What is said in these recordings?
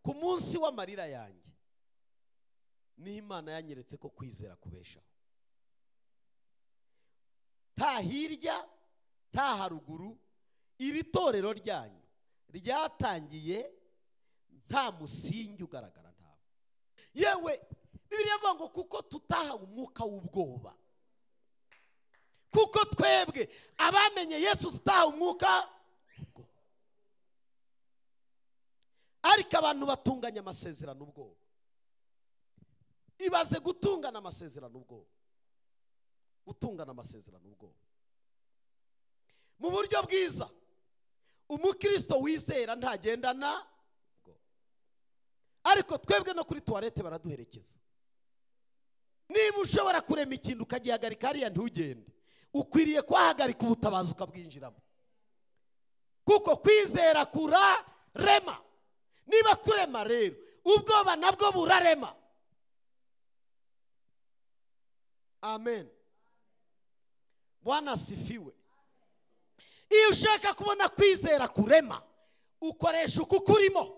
Ku munsi w'amarira yanjye niho Imana yanyeretse ko kwizera kubeshaho. Nta hirya nta haruguru, iri torero ryanyu ryatangiye nta musingi ugaragara, ntawe. Yewe Bibiliya ivuga ngo kuko tutahawe umwuka w'ubwoba, kuko twebwe abamenye Yesu tutahawe umwuka w'ubwoba. Ariko abantu batunganya amasezerano ubwoba. Ibaze gutungana amasezerano ubwoba, gutungana amasezerano ubwoba. Mu buryo bwiza umukristo wizera ntagendana ubwoba, ariko twebwe no kuri toilette baraduherekeza. Niba ushobora kurema ikintu ukagihagarika hariya ntugende, ukwiriye kuhagarika ubutabazi ukabwinjiramo, kuko kwizera kurarema. Niba kurema rero ubwoba nabwo burarema. Amen. Bwana asifiwe. Iyo ushaka kubona kwizera kurema, ukoresha uko kurimo.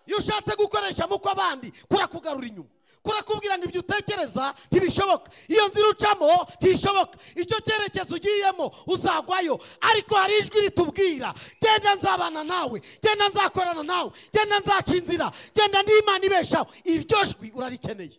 Iyo ushatse gukoresha muko abandi, kurakugarura inyuma, kurakubwira ngo ibyo utekereza ntibishoboka, iyo nzira ucamo ntishoboka, icyo cyerekezo ugiyemo uzagwayo. Ariko hari ijwi ritubwira, genda nzabana nawe, genda nzakorana nawe, genda nzaca inzira, genda n'Imana ibeshaho. Iryo jwi urarikeneye.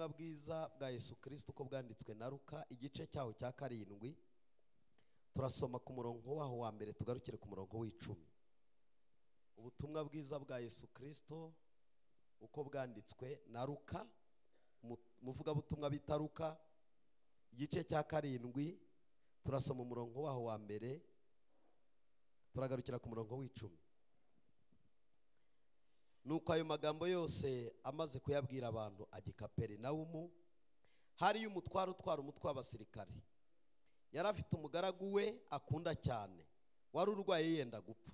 Ubutumwa bwiza bwa Yesu Kristo uko bwanditswe na Luka, igice cyaho cya 7, turasoma ku murongo waho wa mbere tugarukire ku murongo w'10. Ubutumwa bwiza bwa Yesu Kristo uko bwanditswe na Luka, umuvugabutumwa bita Luka, igice cya 7, turasoma umurongo waho wa mbere turagarukira ku murongo w'10. Nuko ayo magambo yose amaze kuyabwira abantu ajya i Kaperinawumu, hariyo umutware utwara umutwe w'abasirikare. Yari afite umugaragu we akunda cyane, wari urwaye yenda gupfa.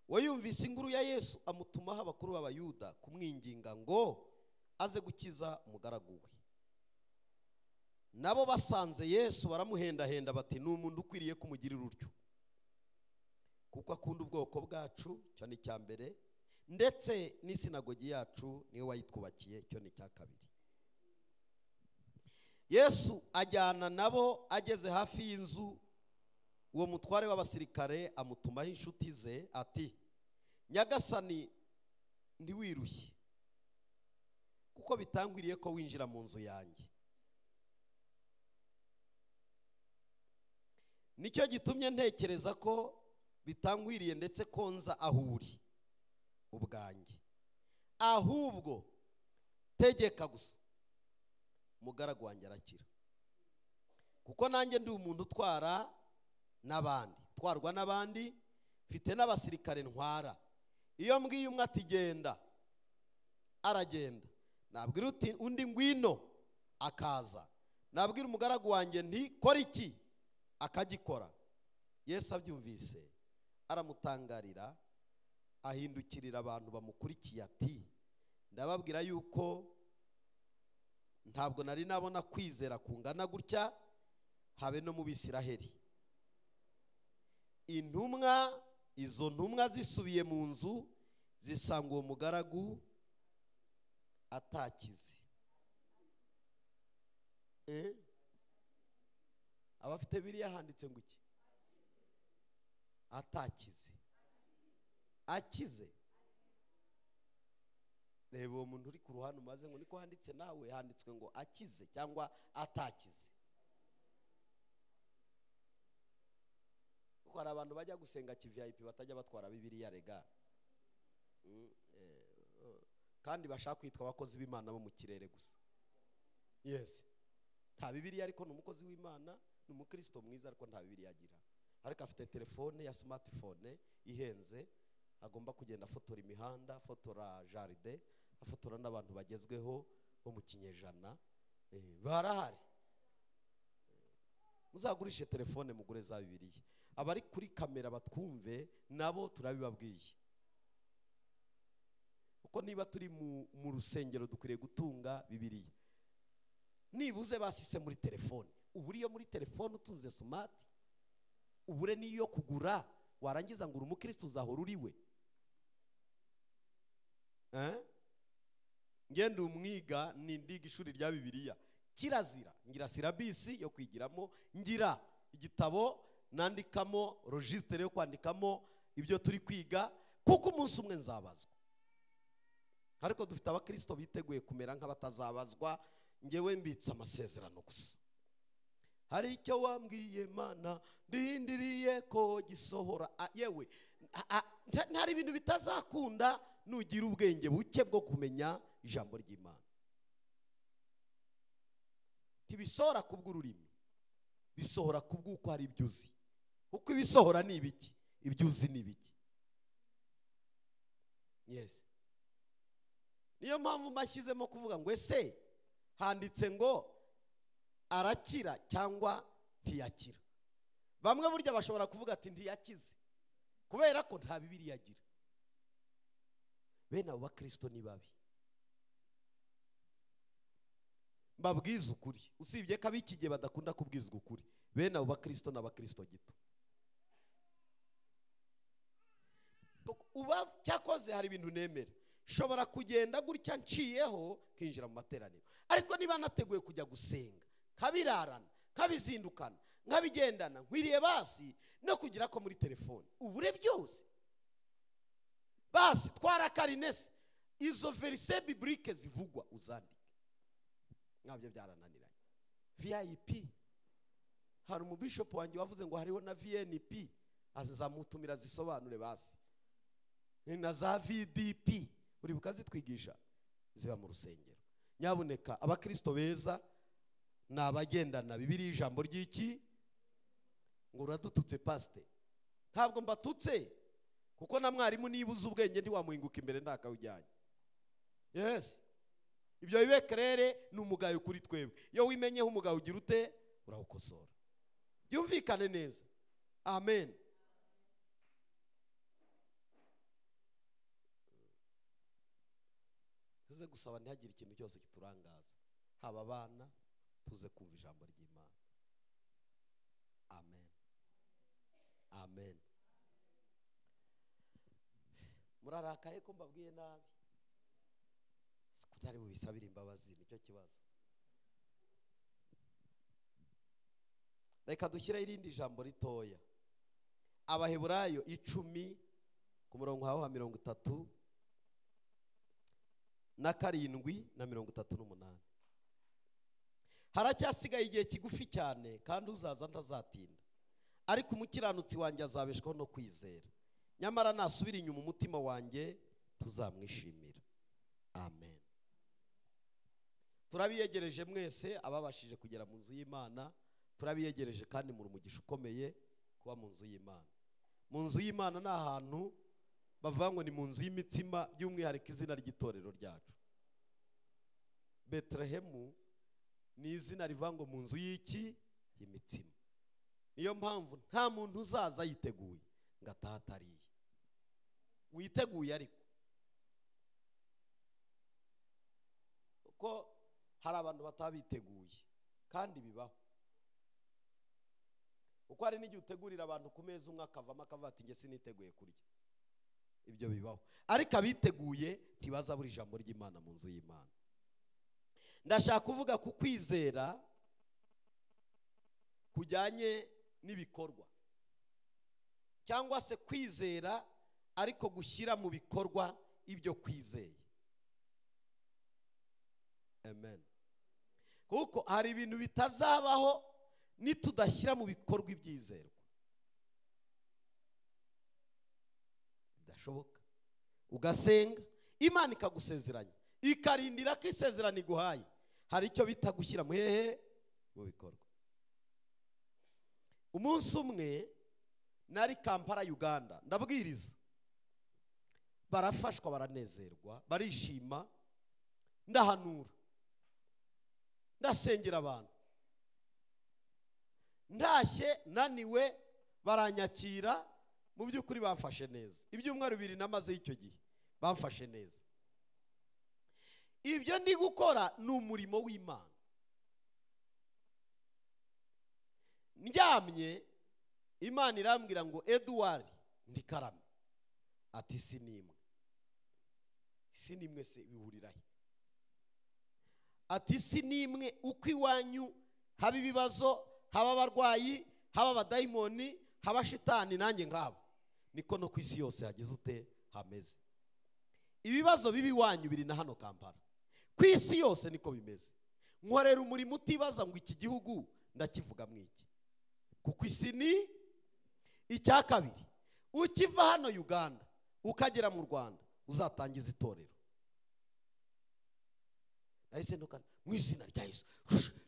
We yumvise inkuru ya Yesu amutumaho abakuru b'Abayuda kumwinginga ngo aze gukiza umugaragu we. Nabo basanze Yesu baramuhendahenda bati, ni umuntu ukwiriye kumugirira utyo, kuko akunda ubwoko bwacu, cyo ni icya mbere, ndetse n'isinagogi yacu niwe wayitwubakiye, cyo ni icya kabiri. Yesu ajyana nabo, ageze hafi y'inzu, uwo mutware w'abasirikare amutumaho inshuti ze ati, Nyagasani ntiwirushye, kuko bitangwiriye ko winjira mu nzu yanjye. Nicyo gitumye ntekereza ko bitangwiriye ndetse ko nza aho uri ubwanjye, ahubwo tegeka gusa, umugaragu wanjye arakira. Kuko nanjye ndi umuntu utwara n'abandi, twarwa n'abandi, mfite n'abasirikare ntwara. Iyo mbwiye umwe ati genda, aragenda. Nabwira undi ngwino, akaza. Nabwira umugaragu wanjye nti kora iki, akagikora. Yesu abyumvise aramutangarira, ahindukirira abantu bamukurikiye ati, ndababwira yuko ntabwo nari nabona kwizera kungana gutya habe no mu Bisiraheli. Intumwa, izo ntumwa zisubiye mu nzu zisanga uwo mugaragu atakize. Abafite biriya handitse ngo iki? Atakize. Akize. Reba uwo muntu uri ku ruhande umaze ngo niko handitse, nawe handitswe ngo akize cyangwa atakize. Kuko hari abantu bajya gusenga KVIP batajya batwara Bibiliya rega, kandi bashaka kwitwa abakozi b'Imana bo mu kirere gusa. Yes, nta Bibiliya, ariko ni umukozi w'Imana, ni umukristo mwiza, ariko nta Bibiliya agira. Ariko afite telefone ya smartphone ihenze, agomba kugenda afotora imihanda, afotora jardin, afotora n'abantu bagezweho bo mu kinyejana. Barahari. Muzagurishe telefone mugure za Bibiliya. Abari kuri kamera batwumve nabo turabibabwiye. Kuko niba turi mu rusengero dukwiriye gutunga Bibiliya. Nibuze basise muri telefone, uburi yo muri telefone utunze smart, ubure niyo kugura, warangiza ngo uri umukristo uzahora uriwe. Ngende umwiga ni ndiga ishuri rya Bibiliya, kirazira ngira silabisi yo kwigiramo, ngira igitabo nandikamo registre yo kwandikamo ibyo turi kwiga, kuko umunsi umwe nzabazwa. Ariko dufite abakristo biteguye kumera nk'abatazabazwa. Ngewe mbitse amasezerano gusa. Hari icyo wambwiye Mana ndindiriye ko gisohora. Yewe ntari ibintu bitazakunda nugira ubwenge buke bwo kumenya ijambo ry'Imana. Ntibisohora kubw'ururimi, bisohora kubw'uko hari ibyo uzi. Kuko ibisohora ni ibiki? Ibyo uzi ni ibiki? Yes. Niyo mpamvu mashyizemo kuvuga ngo ese handitse ngo arakira cyangwa ntiyakira. Bamwe burya bashobora kuvuga ati ntiyakize kubera ko nta Bibiliya agira. Bene abo bakristo ni babi. Mbabwiza ukuri, usibye ko ab'iki gihe badakunda kubwizwa ukuri, bene abo bakristo n'abakristo gito. Uba cyakoze hari ibintu nemera, shobora kugenda gutya nciyeho kinjira mu materaniro, ariko niba nateguye kujya gusenga nkabirarana, nkabizindukana, nkabigendana, nkwiriye basi no kugira ko muri telefone ubure byose. Basi twara karinese izo verse biblique zivugwa uzandike. Nabyo byarananiranye. VIP, hari umubishop wanjye wavuze ngo hariho na VNP, azamutumira zisobanure basi. Na za VDP uri bukazitwigisha ziba mu rusengero. Nyabuneka abakristo beza ni abagendana Bibiliya, ijambo ry'iki ngo uradututse pasite. Ntabwo mbatutse, kuko na mwarimu niba uzi ubwenge ntiwamuhinguka imbere ntakawujyanye. Yes, ibyo bibekerere ni umugayo kuri twebwe. Iyo wimenyeho umugayo ugira ute? Urawukosora. Byumvikane neza. Amen. Tuze gusaba ntihagire ikintu cyose kiturangaza, haba abana, tuze kumva ijambo ry'Imana. Amen. Amen. Murarakaye ko mbabwiye nabi? Kutari bubisabira imbabazi nicyo kibazo. Reka dushyire irindi jambo ritoya. Abaheburayo 10 ku murongo wa 37 na 38. Haracyasigaye igihe kigufi cyane, kandi uzaza ntazatinda, ariko umukiranutsi wanjye azabeshwaho no kwizera, nyamara nasubira inyuma umutima wanjye tuzamwishimira. Amen. Turabiyegereje mwese ababashije kugera mu nzu y'Imana, turabiyegereje kandi muri umugisha ukomeye kuba mu nzu y'Imana. Mu nzu y'Imana ni ahantu bavuga ngo ni mu nzu y'imitsima, by'umwihariko izina ry'itorero ryacu Betelehemu ni izina rivuga ngo mu nzu y'iki? Y'imitsima. Niyo mpamvu nta muntu uzaza yiteguye ngo atahe atariye. Witeguye ariko, kuko hari abantu batabiteguye kandi bibaho. Uko hari n'igihe utegurira abantu ku meza, umwe akavamo akavuga ati njye siniteguye kurya. Ibyo bibaho, ariko abiteguye ntibazabura ijambo ry'Imana mu nzu y'Imana. Ndashaka kuvuga ku kwizera kujyanye n'ibikorwa, cyangwa se kwizera ariko gushyira mu bikorwa ibyo kwizeye. Amen. Kuko hari ibintu bitazabaho nitudashyira mu bikorwa ibyizerwa. Bidashoboka. Ugasenga Imana ikagusezeranya, ikarindira ko isezerano iguhaye. Hari icyo bita gushyira mu hehe? Mu bikorwa. Umunsi umwe nari Kampala Uganda, ndabwiriza, barafashwa, baranezerwa, barishima, ndahanura, ndasengera abantu, ndashye naniwe, baranyakira. Mu by'ukuri bamfashe neza. Ibyumweru 2 namaze icyo gihe bamfashe neza. Ibyo ndi gukora ni umurimo w'Imana. Ndyamye Imana irambwira ngo Edouard ndikarame. Ati si nimwe. Si nimwe se bihurira he? Ati si nimwe, uko iwanyu haba ibibazo, haba abarwayi, haba abadayimoni, haba shitani, nanjye ngabo niko no ku isi yose hagize ute hameze. Ibibazo bibi wanyu biri na hano Kampala, ku isi yose niko bimeze. Nkorera umurimo utibaza ngo iki gihugu ndakivuga mwiki, kuko isi ni icya kabiri. Ukiva hano Uganda ukagera mu Rwanda uzatangiza itorero. Nahise ntuka mu izina rya Yesu,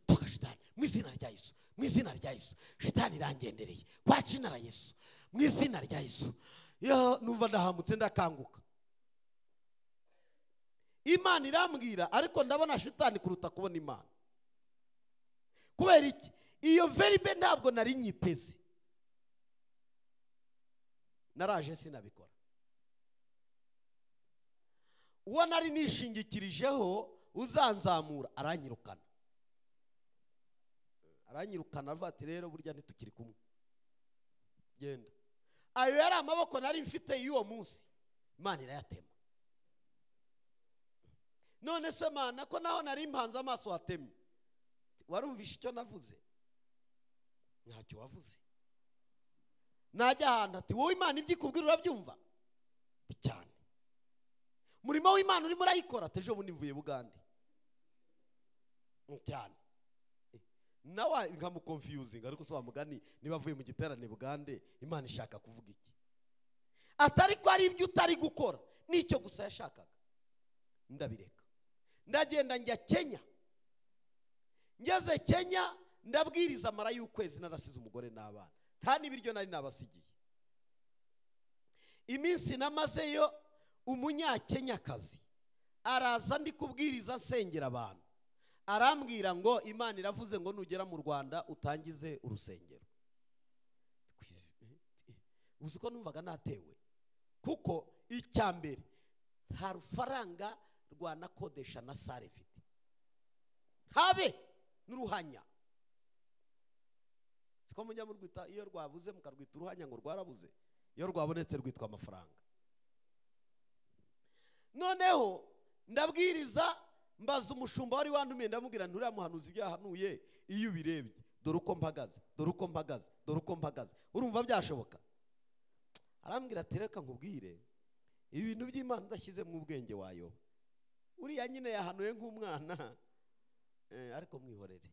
toka shitani, mu izina rya Yesu, mu izina rya Yesu, shitani irangendereye kwa cinara Yesu, mu izina rya Yesu. Yo numva ndahamutse ndakanguka. Imana irambwira, ariko ndabona shitani kuruta kubona Imana. Kubera iki? Iyo veribe ntabwo nari nyiteze. Naraje sinabikora. Uwo nari nishingikirijeho uzanzamura aranyirukana. Aranyirukana avuga ati rero burya ntitukiri kumwe, genda. Ayo yari amaboko nari mfite y'uwo munsi, Imana irayatema. None se Mana ko naho nari mpanze amaso hatemye, warumvishe icyo navuze? Ntacyo wavuze. Najya ahantu ati wowe Imana ibyo ikubwira urabyumva cyane, umurimo w'Imana urimo urayikora. Ati ejo bundi mvuye Bugande. Cyane nawe nkamukonfiyuzinga, ariko se mugani niba avuye mu giterane Bugande, Imana ishaka kuvuga iki? Atari ko ari ibyo utari gukora, nicyo gusa yashakaga. Ndabireka, ndagenda njya Kenya. Ngeze Kenya ndabwiriza amara y'ukwezi, narasize umugore n'abana, nta n'ibiryo nari nabasigiye. Iminsi namazeyo, umunyakenyakazi araza, ndi kubwiriza nsengera abantu, arambwira ngo Imana iravuze ngo nugera mu Rwanda utangize urusengero. Uzi ko numvaga natewe, kuko icya mbere nta rufaranga rwanakodesha na sare mfite, habe n'uruhanya. Siko mujya murwita iyo rwabuze mukarwita uruhanya ngo rwarabuze, iyo rwabonetse rwitwa amafaranga. Noneho ndabwiriza, mbaza umushumba wari wandumiye, ndamubwira nturiya muhanuzi ibyo yahanuye iyo ubirebye, dore uko mpagaze, dore uko mpagaze, dore uko mpagaze, urumva byashoboka? Arambwira ati reka nkubwire, ibintu by'Imana udashyizemo ubwenge wayo, uriya nyine yahanuye nk'umwana, ariko mwihorere,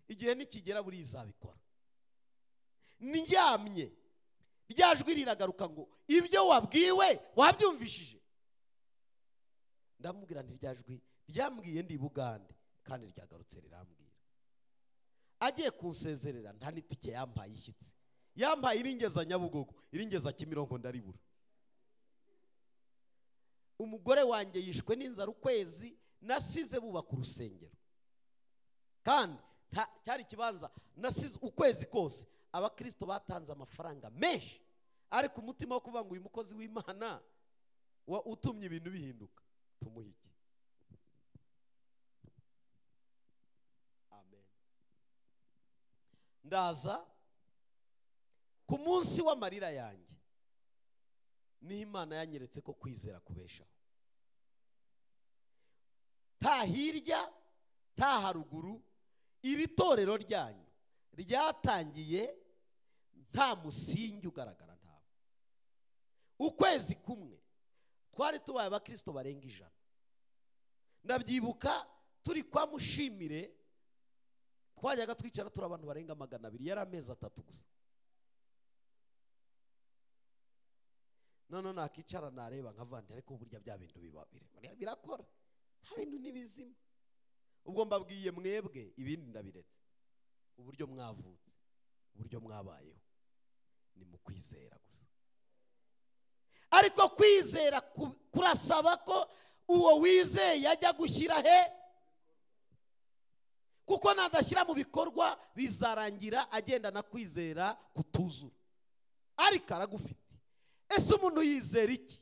igihe nikigera buri izabikora. Ndyamye rya jwi riragaruka ngo ibyo wabwiwe wabyumvishije? Ndamubwira nti rya jwi ryambwiye ndi Bugande, kandi ryagarutse rirambwira. Agiye kunsezerera nta n'itike yampaye ishyitsi, yampaye iringeza Nyabugogo, iringeza Kimironko ndaribura. Umugore wanjye yishwe n'inzara ukwezi, nasize bubaka urusengero, kandi cyari ikibanza nasize ukwezi kose. Abakristo batanze amafaranga menshi, ariko umutima wo kuvuga ngo uyu mukozi w'Imana utumye ibintu bihinduka, tumuhe iki? Amen. Ndaza ku munsi w'amarira yanjye, niho Imana yanyeretse ko kwizera kubeshaho. Nta hirya nta haruguru, iri torero ryanyu ryatangiye nta musingi ugaragara, ntawe. Ukwezi kumwe twari tubaye abakristo barenga 100. Ndabyibuka turi kwa Mushimire, twajyaga twicara turi abantu barenga 200, yari amezi 3 gusa. None nakicara nareba nkavandi, ariko burya bya bintu biba birakora, nta bintu nibizima. Ubwo mbabwiye mwebwe ibindi ndabiretse, uburyo mwavutse, uburyo mwabayeho ni mu kwizera gusa. Ariko kwizera kurasaba ko uwo wizeye ajya gushyira he, kuko nadashyira mu bikorwa bizarangira agenda na kwizera kutuzura. Ariko aragufite. Ese umuntu yizera iki?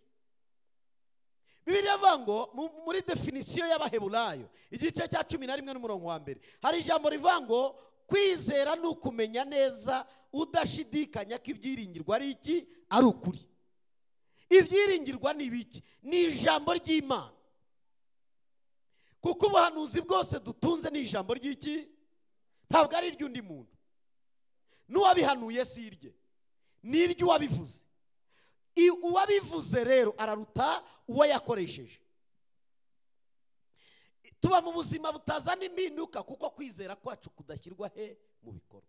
Bibiliya ivuga ngo muri definisiyo y'Abaheburayo igice cya 11 n'umurongo wa 1, hari ijambo rivuga ngo kwizera ni ukumenya neza udashidikanya ko ibyiringirwa ari iki? Ari ukuri. Ibyiringirwa ni ibiki? Ni ijambo ry'Imana. Kuko ubuhanuzi bwose dutunze ni ijambo ry'iki? Ntabwo ari iry'undi muntu. N'uwabihanuye si irye, ni iry'uwabivuze. Uwabivuze rero araruta uwo yakoresheje. Tuba mu buzima butazana impinduka kuko kwizera kwacu kudashyirwa he? Mu bikorwa.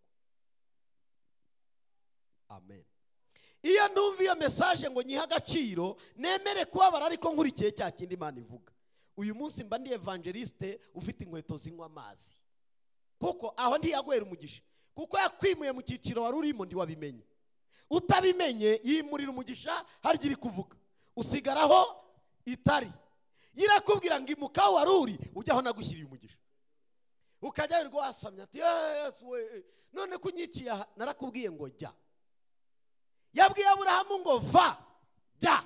Amen. Iyo ndumva iyo message ngo nyiha agaciro, nemere kubabara ariko nkurikiye cya kindi Imana ivuga. Uyu munsi mba ndi evangeliste ufite inkweto zinywa amazi, kuko aho ntiyagwera umugisha, kuko yakwimuye mu cyiciro wari urimo ntiwabimenye. Utabimenye yimurira umugisha harya iri kuvuga, usigaraho itari. Yirakubwira ngo imuka wari uri ujyaho nagushyiriye umugisha, ukajya wirirwa wasamye ati Yesu we, none kunyiciye aha, narakubwiye ngo jya. Yabwiye Aburahamu ngo va, jya,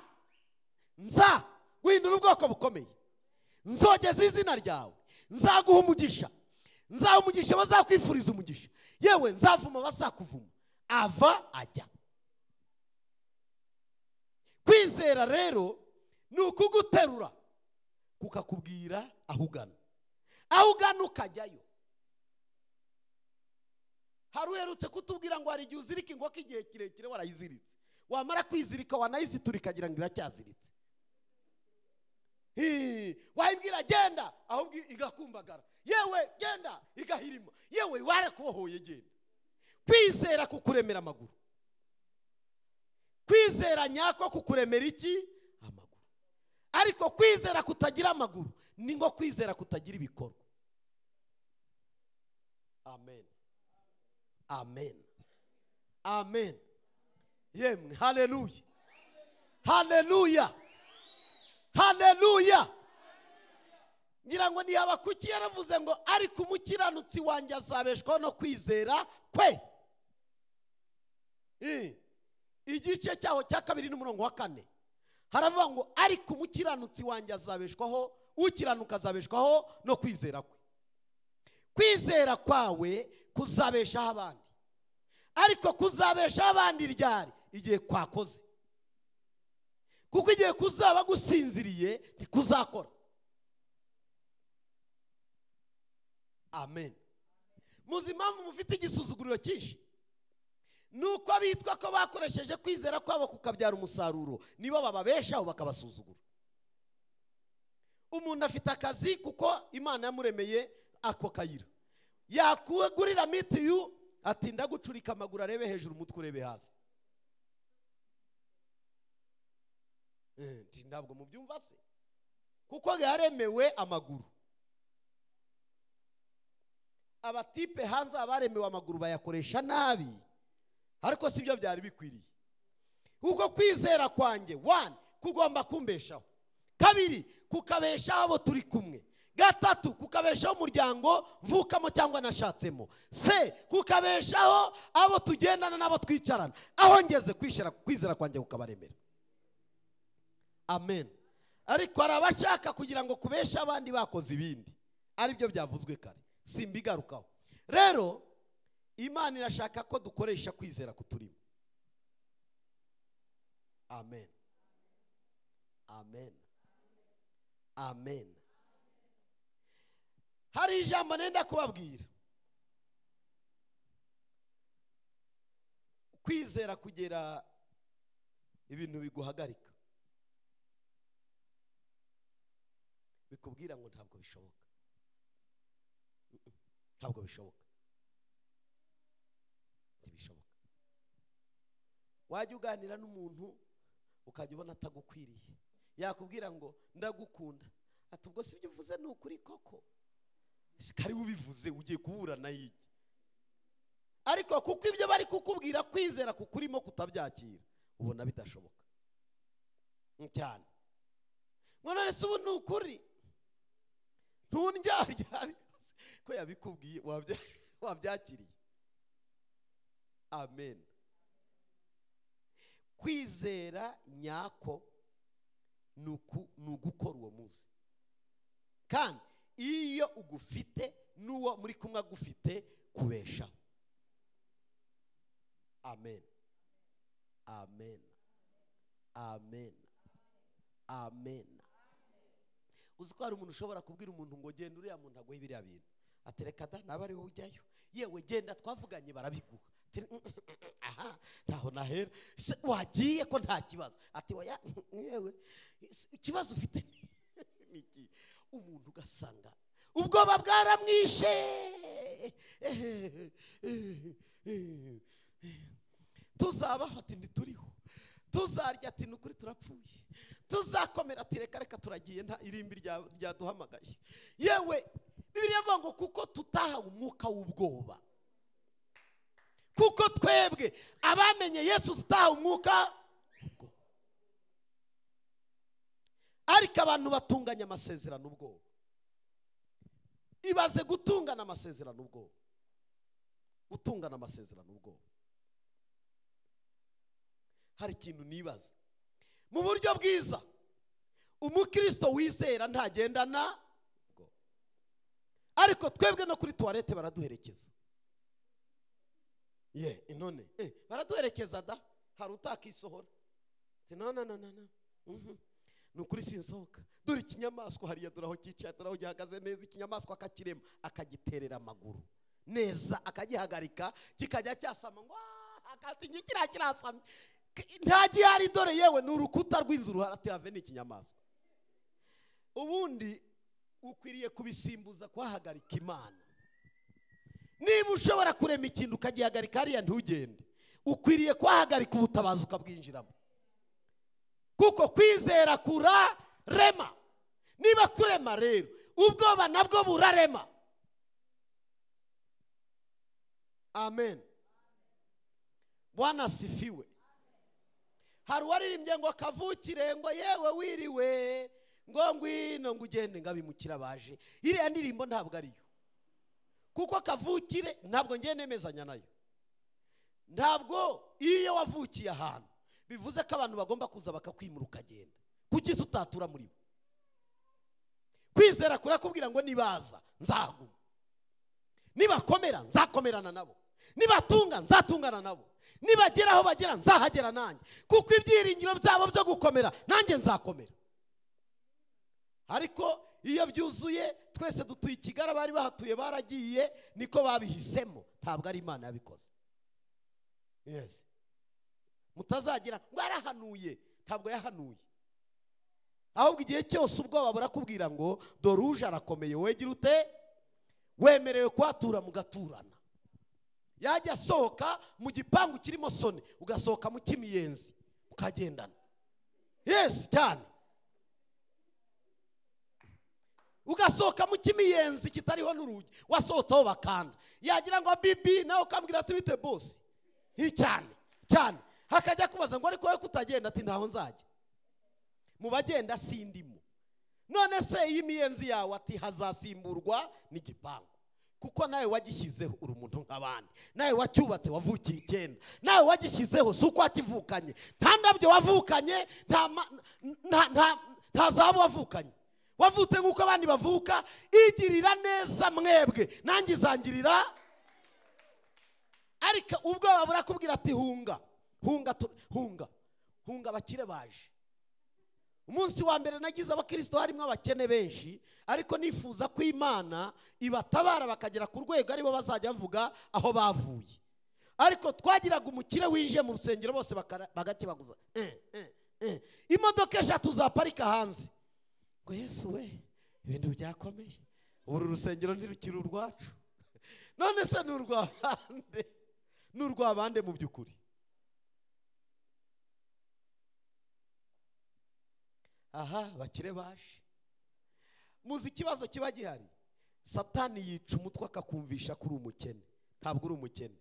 nza guhindura ubwoko bukomeye, nzogeza izina ryawe, nzaguha umugisha, nzaha umugisha bazakwifuriza umugisha, yewe nzavuma bazakuvuma. Ava ajya. Kwizera rero ni ukuguterura kukakubwira aho ugana, aho ugana ukajyayo. Hari uherutse kutubwira ngo hari igihe uzirika inkoko igihe kirekire warayiziritse, wamara kwizirika wanayizitura ikagira ngo iracyaziritse. Wayibwira genda, ahubwo igakumbagara, Yewe genda igahirima. Yewe warakubohoye genda. Kwizera kukuremera amaguru. Kwizera nyako kukuremera iki? Amaguru. Ariko kwizera kutagira amaguru ni ngo kwizera kutagira ibikorwa. Amen. Amen. Amen. Yemwe haleluya. Haleluya. Haleluya. Ngira ngo ni Habakuki yaravuze ngo ariko umukiranutsi wanjye azabeshwaho no kwizera kwe. Igice cyaho cya 2 n'umurongo wa 4 haravuga ngo ariko umukiranutsi wanjye azabeshwaho, ukiranuka azabeshwaho no kwizera kwe. Kwizera kwawe kuzabeshaho abandi. Ariko kuzabeshaho abandi ryari? Igihe kwakoze. Kuko igihe kuzaba gusinziriye ntikuzakora. Amen. Muzi impamvu mufite igisuzuguriro cyinshi? Nuko bitwa ko bakoresheje kwizera kwabo kukabyara umusaruro, nibo bababeshaho bakabasuzugura. Umuntu afite akazi kuko Imana yamuremeye ako kayira. Yakugurira mitiyu ati ndagucurika amaguru arebe hejuru umutwe urebe hasi. Ntabwo mubyumva se? Kuko yaremewe amaguru. Abatipe hanze abaremewe amaguru bayakoresha nabi. Ariko sibyo byari bikwiriye. Kuko kwizera kwanjye 1 kugomba kumbeshaho. 2 kukabeshaho abo turi kumwe. 3 kukabeshaho umuryango mvukamo cyangwa nashatsemo. C kukabeshaho abo tugendana n'abo twicarana. Aho ngeze kwizera kwanjye kukabaremera. Amen. Ariko arabashaka kugira ngo kubesha abandi bakoze ibindi. Aribyo byavuzwe kare. Simbigarukaho. Rero Imana irashaka ko dukoresha kwizera kuturimo. Amen. Amen. Amen. Hari ijambo nenda kubabwira. Kwizera kugera ibintu biguhagarika. Bikubwira ngo ntabwo bishoboka. Ntabwo bishoboka. Ntibishoboka. Wajya uganira n'umuntu ukajya ubona atagukwiriye. Yakubwira ngo ndagukunda. Ati ubwo sibyo uvuze ni ukuri koko. Kari ubivuze ugiye kuburana yiki. Ariko kuko ibyo bari kukubwira kwizera kukurimo kutabyakira, ubona bidashoboka. Cyane. Ngo none se ubu ni ukuri? Ntundyarya ko yabikubwiye wabyakiriye. Amen. Kwizera nyako ni ugukora uwo munsi. Kandi iyo ugufite n'uwo muri kumwe agufite kubesha. Amen. Amen. Amen. Amen. Uzi ko hari umuntu ushobora kubwira umuntu ngo genda uriya muntu aguhe biriya bintu. Atereka da naba ari ujyayo. Yewe genda twavuganye barabiguha. Aha ntaho nahera. Wagiye ko nta kibazo. Ati oya yewe ikibazo ufite niki? Umuntu ugasanga ubwoba bwaramwishe. Tuzabaho ati ntituriho. Tuzarya ati nukuri turapfuye. Tuzakomera ati reka reka turagiye nta irimbi ryaduhamagaye. Yewe Bibiliya ivuga ngo kuko tutahawe umwuka w'ubwoba. Kuko twebwe abamenye Yesu tutahawe umwuka w'ubwoba. Ariko abantu batunganya amasezerano ubwoba. Ibaze gutungana amasezerano ubwoba. Gutungana amasezerano ubwoba. Hari ikintu nibaza. Mu buryo bwiza umukristo wizera ntagendana ubwoba. Ariko twebwe no kuri toilette baraduherekeza. Ye inone baraduherekeza da hari utakisohora. No no no no. Nukuri sinsohoka. Dore ikinyamaswa hariya dore aho cyicaye dore aho gihagaze neza ikinyamaswa akakirema akagiterera amaguru neza akagihagarika kikajya cyasama ngo akati kiriya kirasamye. Nta gihari dore yewe ni urukuta rw'inzu ruharati have ni ikinyamaswa. Ubundi Ukwiriye kubisimbuza kuhagarika Imana. Niba ushobora kurema ikintu ukagihagarika hariya ntugende, ukwiriye kuhagarika ubutabazi ukabwinjiramo. Kuko kwizera kurarema. Niba kurema rero, ubwoba nabwo burarema. Amen. Bwana asifiwe. Hari uwaririmbye ngo kavukire ngo yewe wiriwe ngo ngwino ngo ugende ngabimukira baje. Iriya ndirimbo ntabwo ariyo. Kuko kavukire ntabwo ngiye nemezanya nayo. Ntabwo iyo wavukiye ahantu bivuze ko abantu bagomba kuza bakakwimura ukagenda. Kuki se utatura muri bo? Kwizera kurakubwira ngo nibaza nzaguma, nibakomera nzakomerana nabo, nibatunga nzatungana nabo, nibagera aho bagera nzahagera nanjye, kuko ibyiringiro byabo byo gukomera nanjye nzakomera. Ariko iyo byuzuye twese dutuye Kigali, bari bahatuye baragiye, niko babihisemo, ntabwo ari Imana yabikoze. Yes. Mutazagira ngo yarahanuye, ntabwo yahanuye. Ahubwo igihe cyose ubwoba burakubwira ngo dore uje arakomeye, wegira ute? Wemerewe kwatura mugaturana. Yajya asohoka mu gipangu kirimo sone, ugasohoka mu kimiyenzi ukagendana. Yes, cyane. Ugasohoka mu kimiyenzi kitariho n'urugi, wasohotse aho bakanda. Yagira ngo bibi, nawe ukambwira ati bite boss. Cyane cyane. Hakajya kubaza ngo ariko wowe kutagenda, ati ntaho nzajya. Mu bagenda sindimo. None se iyi miyenzi yawe, ati hazasimburwa n'igipangu. Kuko nawe wagishyizeho uri umuntu nk'abandi, nawe wacyubatse wavukiye icyenda, nawe wagishyizeho si uko wakivukanye, nta ndabyo wavukanye, nta zahabu wavukanye, wavutse nk'uko abandi bavuka. Igirira neza mwebwe, nanjye izangirira. Ariko ubwoba burakubwira ati hunga, hunga, hunga, hunga, abakire baje. Umunsi wa mbere nagize abakristo harimo abakene benshi, ariko nifuza ko Imana ibatabara bakagera ku rwego aribo bazajya bavuga aho bavuye. Ariko twagiraga umukire winjiye mu rusengero bose bagakebaguza. Imodoka eshatu zaparika hanze. Ngo Yesu we, ibintu byakomeye. Uru rusengero ntirukiri urwacu. None se ni urwa bande? Ni urwa bande mu by'ukuri? Aha bakire baje. Muzi ikibazo kiba gihari? Satani yica umutwe akakumvisha ko uri umukene. Ntabwo uri umukene.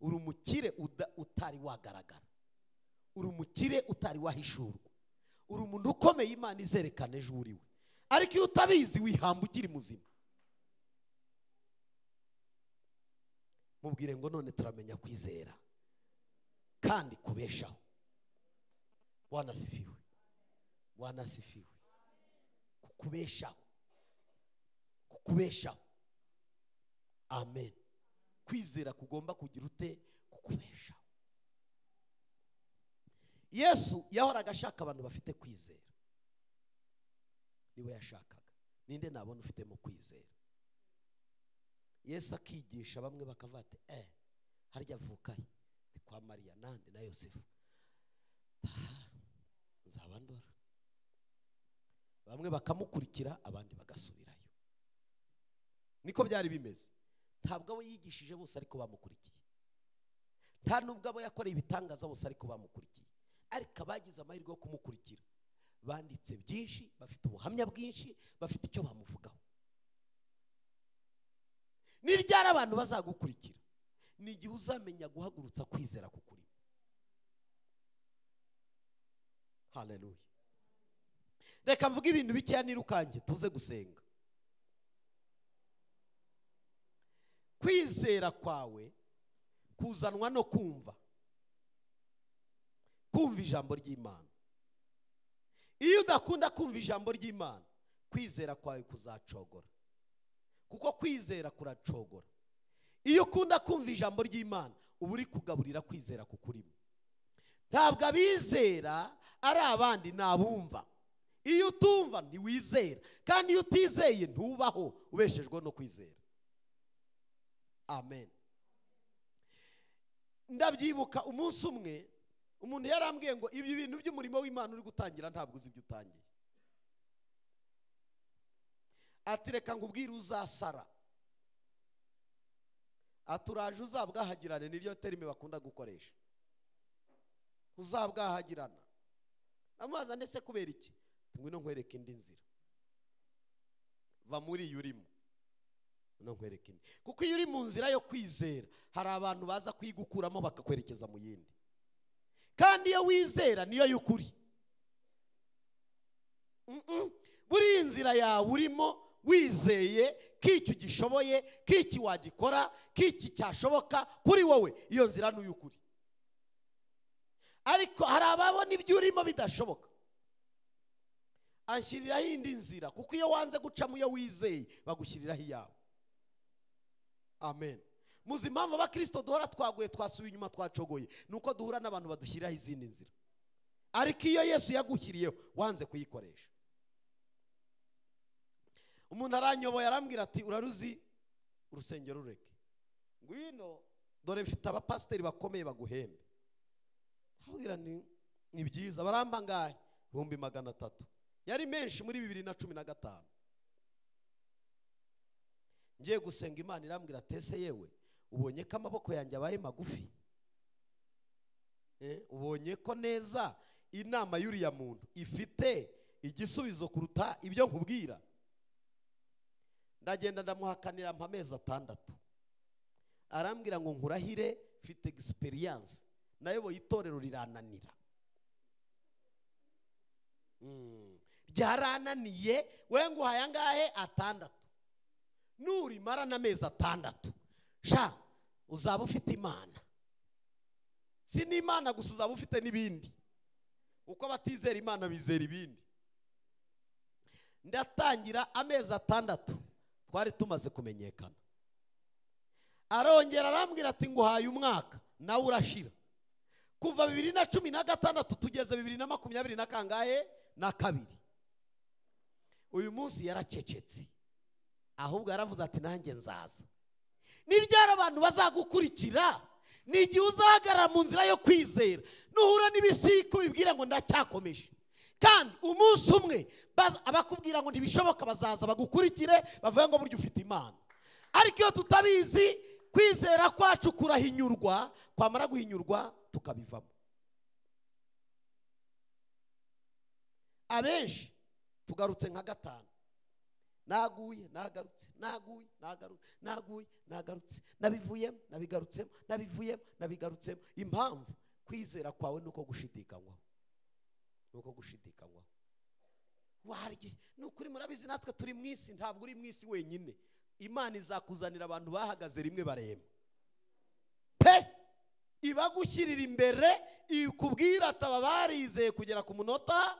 Uri umukire utari wagaragara. Uri umukire utari wahishurwa. Uri umuntu ukomeye Imana izerekana ejo uriwe. Ariko iyo utabizi wihamba ukiri muzima. Mubwire ngo none turamenya kwizera kandi kubeshaho. Bwana asifiwe. Bwana asifiwe. Kukubeshaho. Kukubeshaho. Amen. Kwizera kugomba kugira ute? Kukubeshaho. Yesu yahoraga ashaka abantu bafite kwizera. Niwe yashakaga. Ninde nabona ufitemo kwizera? Yesu akigisha bamwe bakavuga ati harya avuka he? Ni kwa Mariya nande na Yosefu. Nzaba ndora. Bamwe bakamukurikira, abandi bagasubirayo. Niko byari bimeze. Ntabwo abo yigishije bose ariko bamukurikiye. Nta nubwo abo yakoreye ibitangaza bose ariko bamukurikiye. Ariko abagize amahirwe yo kumukurikira banditse byinshi, bafite ubuhamya bwinshi, bafite icyo bamuvugaho. Ni ryari abantu bazagukurikira? Ni igihe uzamenya guhagurutsa kwizera kukuri. Haleluya. Reka mvuge ibintu bikeya nirukange tuze gusenga. Kwizera kwawe kuzanwa no kumva. Kumva ijambo ry'Imana. Iyo udakunda kumva ijambo ry'Imana, kwizera kwawe kuzacogora. Kuko kwizera kuracogora. Iyo ukunda kumva ijambo ry'Imana, uba uri kugaburira kwizera kukurimo. Ntabwo abizera ari abandi nabumva. Iyo utumva ntiwizera, kandi iyo utizeye ntubaho ubeshejwe no kwizera. Amen. Ndabyibuka umunsi umwe umuntu yarambwiye ngo ibi bintu by'umurimo w'Imana uri gutangira ntabwo uzi ibyo utangiye. Ati reka nkubwire uzasara. Aturaje uzabwahagirane, niryo terime bakunda gukoresha. Uzabwahagirana. Amazi ndetse kubera iki? Ngwino nkwereke indi nzira. Va muri iyo urimo. No nkwereke indi. Kuko iyo uri mu nzira yo kwizera, hari abantu baza kwigukuramo bakakwerekeza mu yindi. Kandi iyo wizera niyo y'ukuri. Buri inzira yawe urimo wizeye k'icyo gishoboye, k'iki wagikora, k'iki cyashoboka kuri wowe, iyo nzira ni y'ukuri. Ariko hari ababona ibyo urimo bidashoboka, anshyiriraho indi nzira, kuko iyo wanze guca mu yo wizeye bagushyiriraho iyawe. Amen. Muzi impamvu abakristo duhora twaguye, twasubiye inyuma, twacogoye, nuko duhura n'abantu badushyiriraho izindi nzira. Ariko iyo Yesu yagushyiriyeho wanze kuyikoresha. Umuntu aranyoboye arambwira ati uraruzi urusengero rureke, ngwino dore mfite abapasiteri bakomeye baguhembe. Abwira ni byiza, baramba ngahe? 300,000. Yari menshi muri 2015. Ngiye gusenga Imana irambwira ati ese yewe ubonye ko amaboko yanjye abaye magufi? Ubonye ko neza inama y'uriya muntu ifite igisubizo kuruta ibyo nkubwira? Ndagenda ndamuhakanira mpa amezi 6. Arambwira ngo nkurahire mfite experience, nayoboye itorero rirananira. Ryarananiye, we nguhaye angahe? 6. Nurimara n'amezi 6, sha uzaba ufite Imana. Si n'Imana gusa, uzaba ufite n'ibindi. Uko batizera Imana bizera ibindi. Ndatangira amezi 6 twari tumaze kumenyekana. Arongera arambwira ati nguhaye umwaka nawe urashira. Kuva 2016 tugeze 2022 na kangahe? Na kabiri. Uyu munsi yaracecetse, ahubwo yaravuze ati nanjye nzaza. Ni ryari abantu bazagukurikira? Ni igihe uzahagarara mu nzira yo kwizera, nuhura n'ibisiku bibwira ngo ndacyakomeje. Kandi umunsi umwe abakubwira ngo ntibishoboka bazaza bagukurikire, bavuga ngo burya ufite Imana. Ariko iyo tutabizi, kwizera kwacu kurahinyurwa, kwamara guhinyurwa tukabivamo. Abenshi tugarutse nka 5. Naguye, nagarutse, naguye, nagarutse, naguye, nagarutse, nabivuyemo, nabigarutsemo, nabivuyemo, nabigarutsemo. Impamvu kwizera kwawe nuko gushidikanywaho. Nuko gushidikanywaho. Warye, nukuri murabizi natwe turi mu isi, ntabwo uri mu isi wenyine. Imana izakuzanira abantu bahagaze rimwe barema. Pe ibagushyirira imbere, ikubwira ataba barizeye kugera ku munota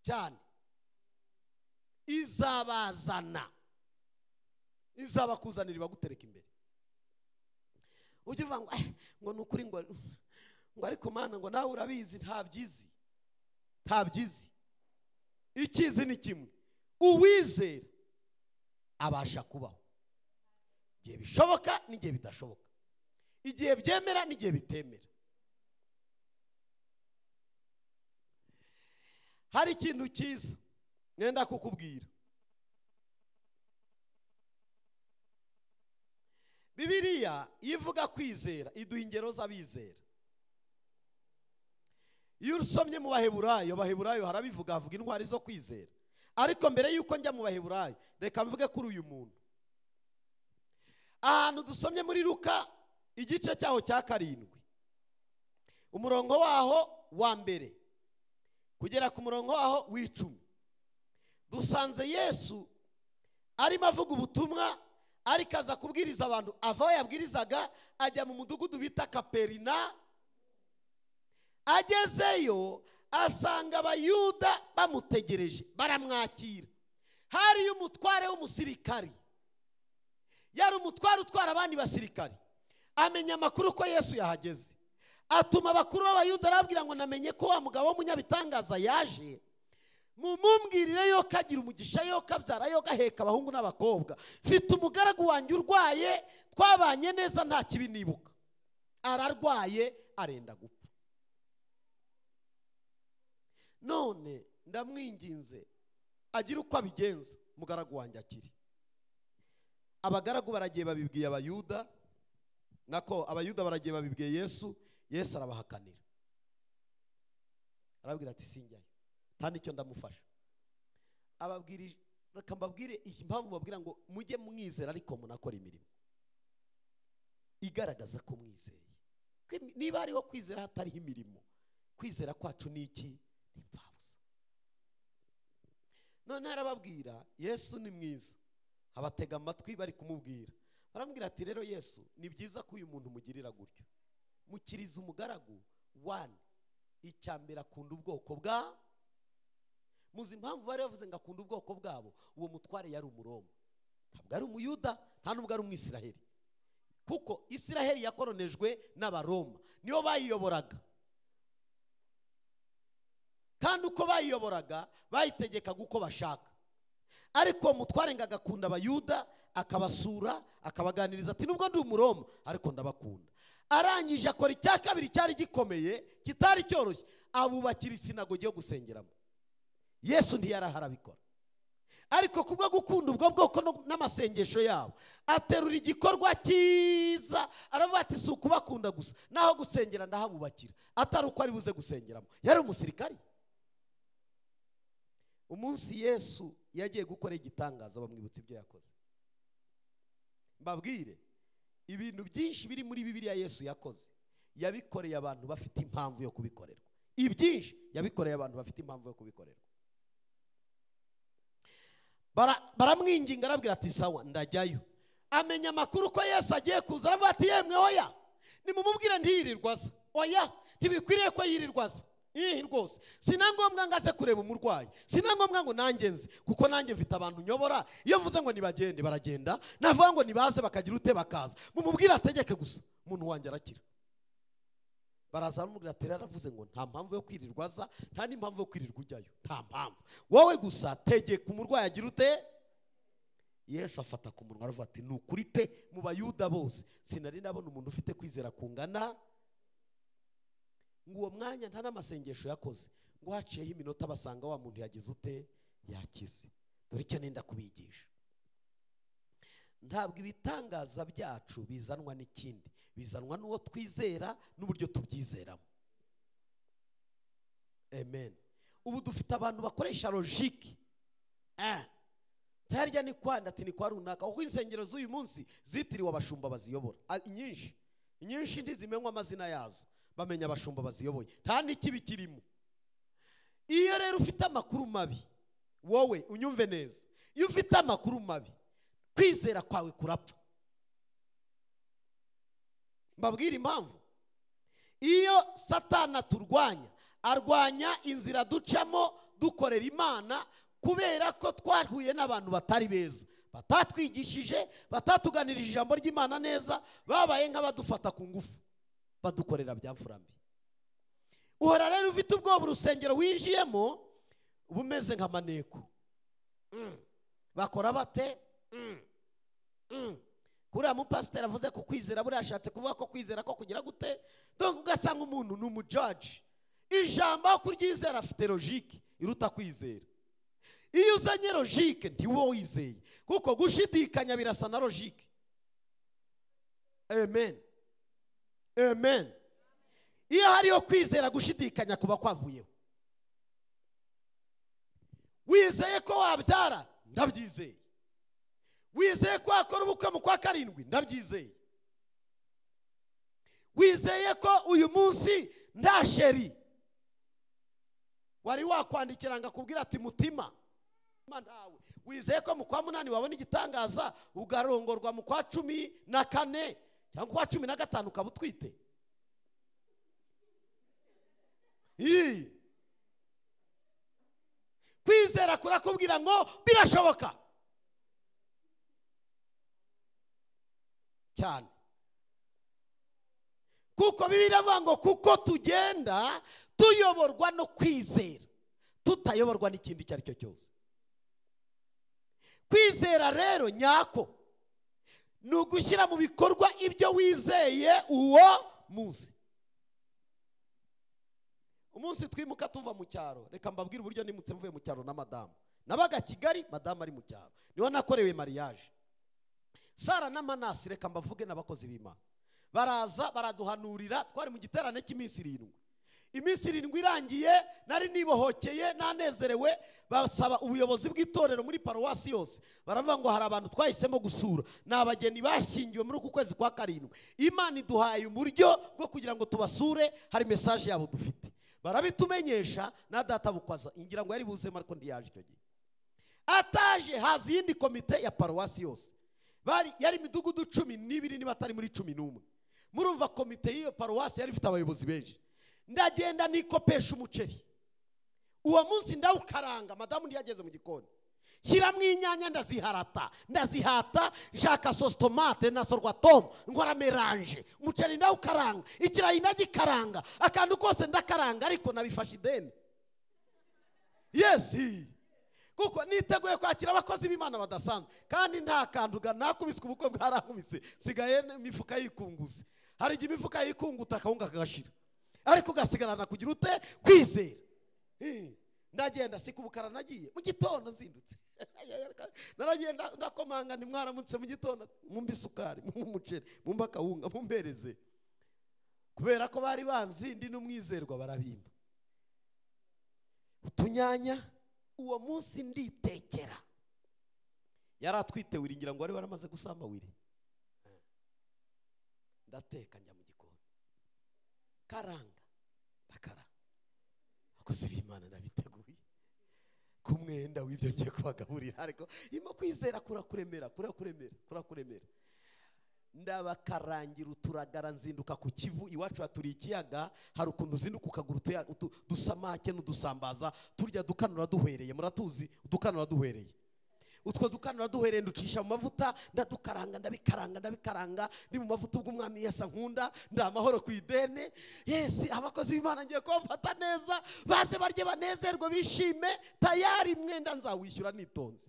cyane. Izabazana, izabakuzanira, ibagutereka imbere. Ujye uvuga ngo ngo nukuri ngo ariko Mana ngo nawe urabizi, nta byizi, nta byizi. Ikizi ni kimwe, uwizera abasha kubaho igihe bishoboka n'igihe bidashoboka, igihe byemera n'igihe bitemera. Hari ikintu cyiza nenda kukubwira. Bibiliya ivuga kwizera, iduha ingero z'abizera. Iyo usomye mu Baheburayo, Baheburayo harabivuga, havuga intwari zo kwizera. Ariko mbere yuko njya mu Baheburayo, reka mvuge kuri uyu muntu. Ahantu dusomye muri Luka igice cyaho cya 7, umurongo waho wa mbere kugera ku murongo waho w'icumi, dusanze Yesu arimo avuga ubutumwa, ariko aza kubwiriza abantu. Ava aho yabwirizaga ajya mu mudugudu bita Kaperina. Agezeyo asanga abayuda bamutegereje, baramwakira. Hariyo umutware w'umusirikari, yari umutware utwara abandi basirikari. Amenya amakuru ko Yesu yahageze, atuma abakuru b'abayuda arababwira ngo namenye ko wa mugabo w'umunyabitangaza yaje, mumumbwirire yo kagira umugisha, yo kabyara, yo gaheka abahungu n'abakobwa. Mfite umugaragu wanjye urwaye, twabanye neza nta kibi nibuka, ararwaye arenda gupfa. None Ndamwinginze agira uko abigenza mugaragu wanjye akiri. Abagaragu baragiye babibwiye abayuda, nako abayuda baragiye babibwiye Yesu. Yesu arabahakanira, arababwira ati sinjyayo, nta nicyo ndamufasha. Ababwira, reka mbabwire impamvu babwira ngo mujye mwizera ariko munakora imirimo igaragaza ko mwizeye. Niba hariho kwizera hatariho imirimo, kwizera kwacu ni iki? Ni imfabusa. None arababwira, Yesu ni mwiza, abatega amatwi bari kumubwira. Baramubwira ati rero Yesu, ni byiza ko uyu muntu mugirira gutyo, mukiriza umugaragu wani. Icyambere akunda ubwoko bwa muzi. Impamvu bari bavuze ngo akunda ubwoko bwabo, uwo mutware yari umuroma, ntabwo ari umuyuda, nta nubwo ari umwisiraheli, kuko Isiraheli yakoronejwe n'abaroma, nibo bayiyoboraga. Kandi uko bayiyoboraga bayitegekaga uko bashaka. Ariko mutware ngo agakunda abayuda, akabasura, akabaganiriza ati nubwo ndi umuroma ariko ndabakunda. Arangije akora icya kabiri cyari gikomeye kitari cyoroshye, abubakira isinagogi yo gusengeramo. Yesu ntiyarahara abikora, ariko kubwo gukunda ubwo bwoko n'amasengesho yabo, aterura igikorwa cyiza, aravuga ati si ukubakunda gusa, naho gusengera ndahabubakira, atari uko ari buze gusengeramo. Yari umusirikari. Umunsi Yesu yagiye gukora igitangaza, bamwibutsa ibyo yakoze. Mbabwire, ibintu byinshi biri muri Bibiliya Yesu yakoze, yabikoreye abantu bafite impamvu yo kubikorerwa. Ibyinshi yabikoreye abantu bafite impamvu yo kubikorerwa. Baramwinginga, arabwira ati sawa ndajyayo. Amenya amakuru ko Yesu agiye kuza, aravuga ati yemwe oya, nimumubwire ntiyirirwa aza, oya ntibikwiriye ko yirirwa aza rwose, sina ngombwa ngo aze kureba umurwayi, sina ngombwa ngo nanjye nze, kuko nanjye mfite abantu nyobora. Iyo mvuze ngo nibagende baragenda, navuga ngo nibaze bakagira ute bakaza, mumubwire ategeke gusa, umuntu wanjye arakira. Baraza baramubwira ati yaravuze ngo nta mpamvu yo kwirirwa aza, nta n'impamvu yo kwirirwa ujyayo, nta mpamvu, wowe gusa tegeka umurwayi agira ute. Yesu afata ku munwa aravuga ati ni ukuri pe, mu bayuda bose sinari nabona umuntu ufite kwizera kungana. Ngo uwo mwanya nta n'amasengesho yakoze, ngo haciyeho iminota basanga wa muntu yagize ute, yakize. Dore icyo nenda kubigisha, ntabwo ibitangaza byacu bizanwa n'ikindi, bizanwa n'uwo twizera n'uburyo tubyizeramo. Amen. Ubu dufite abantu bakoresha logique. Tarya ni kwanda ati ni kwa runaka, kuko insengero z'uyu munsi zitiriwe abashumba baziyobora. Inyinshi inyinshi ntizimenywa amazina yazo, bamenya abashumba baziyoboye, nta n'ikibi kirimo. Iyo rero ufite amakuru mabi, wowe unyumve neza, iyo ufite amakuru mabi kwizera kwawe kurapfa. Mbabwire impamvu. Iyo Satana turwanya, arwanya inzira ducamo dukorera Imana, kubera ko twahuye n'abantu batari beza, batatwigishije, batatuganirije ijambo ry'Imana neza, babaye nk'abadufata ku ngufu, badukorera byamfura mbi. Uhora rero ufite ubwoba, urusengero winjiyemo bumeze nka maneko. Bakora bate? Kuriya mupasiteri avuze ko kwizera, buriya ashatse kuvuga ko kwizera ko kugira gute? Donc ugasanga umuntu ni umujaji, ijambo aho kuryizera afite logique iruta kwizera. Iyo uzanye logique ntiwo wizeye, kuko gushidikanya birasa na logique. Amen. Amen. Iyo hariyo kwizera, gushidikanya kuba kwavuyeho. Wizeye ko wabyara, ndabyizeye. Wizeye ko wakora ubukwe mu kwa 7, ndabyizeye. Wizeye ko uyu munsi nta sheri wari wakwandikira ngo akubwira ati mutima ntawe. Wizeye ko mu kwa 8 wabona igitangaza, ugarongorwa mu kwa 14 cyangwa kwa 15 ukaba utwite. Kwizera kurakubwira ngo birashoboka cyane, kuko Bibiliya iravuga ngo kuko tugenda tuyoborwa no kwizera, tutayoborwa n'ikindi icyo ari cyo cyose. Kwizera rero nyako ni ugushyira mu bikorwa ibyo wizeye uwo munsi. Umunsi twimuka tuva mu cyaro, reka mbabwire uburyo nimutse mvuye mu cyaro na madamu. Nabaga Kigali, madamu ari mu cyaro, niho nakorewe mariage. Sara na Manasi, reka mbavuge n'abakozi b'Imana, baraza baraduhanurira. Twari mu giterane cy'iminsi 7. Iminsi 7 irangiye nari nibohokeye nanezerewe. Basaba ubuyobozi bw'itorero muri paruwasi yose, baravuga ngo hari abantu twahisemo gusura, ni abageni bashyingiwe muri uku kwezi kwa 7. Imana iduhaye uburyo bwo kugira ngo tubasure, hari message yabo dufite. Barabitumenyesha na data bukwaza, ngira ngo yari buzemo ariko ntiyaje icyo gihe. Ataje haza iyindi komite ya paruwasi yose, bari yari imidugudu 12 niba atari muri 11. Murumva komite y'iyo paruwasi yari ifite abayobozi benshi. Ndagenda nikopesha umuceri uwo munsi ndawukaranga, madamu ntiyageze mu gikoni, shyiramo inyanya ndaziharata, ndazihata, nshaka sauce tomate na sorwatom, nkora melange. Umuceri ndawukaranga, ikirayi ndagikaranga, akantu kose ndakaranga, ariko nabifashe ideni. Yes, kuko niteguye kwakira abakozi b'Imana badasanzwe, kandi nta kantu nakubiswe ubukwe bwarankubise, sigaye imifuka yikunguze. Hari igihe imifuka yikunguta akawunga kagashira, ariko ugasigarana kugira ute kwizera. Ndagenda sikubukara, nagiye mu gitondo nzindutse. Naragenda ndakomanga, nti mwaramutse mu gitondo, mumbe isukari, mumbe umuceri, mumbe akawunga, mumbereze. Kubera ko bari banzi ndi n'umwizerwa, barabimba utunyanya. Uwo munsi nditekera. Yaratwite wiringira ngo wari waramaze gusamba wiri. Ndateka njya mu gikoni, karanga ndakaranga. Abakozi b'Imana nabiteguye ku mwenda w'ibyo ngiye kubagaburira, ariko ima kwizera kurakuremera, kurakuremera, kurakuremera. Ndabakarangira uturagara, nzinduka ku Kivu. Iwacu haturiye ikiyaga, hari ukuntu uzinduka ukagura udusamake n'udusambaza, turya dukanura duhwereye. Muratuzi udukanura duhwereye? Utwo dukanura duhwereye nducisha mu mavuta, ndadukaranga, ndabikaranga, ndabikaranga, ndi mu mavuta ubwo Umwami Yesu ankunda, ndi amahoro ku idene. Yes, abakozi b'Imana ngiye kubafata neza, baze barye banezerwe bishime, tayari mwenda nzawishyura nitonze.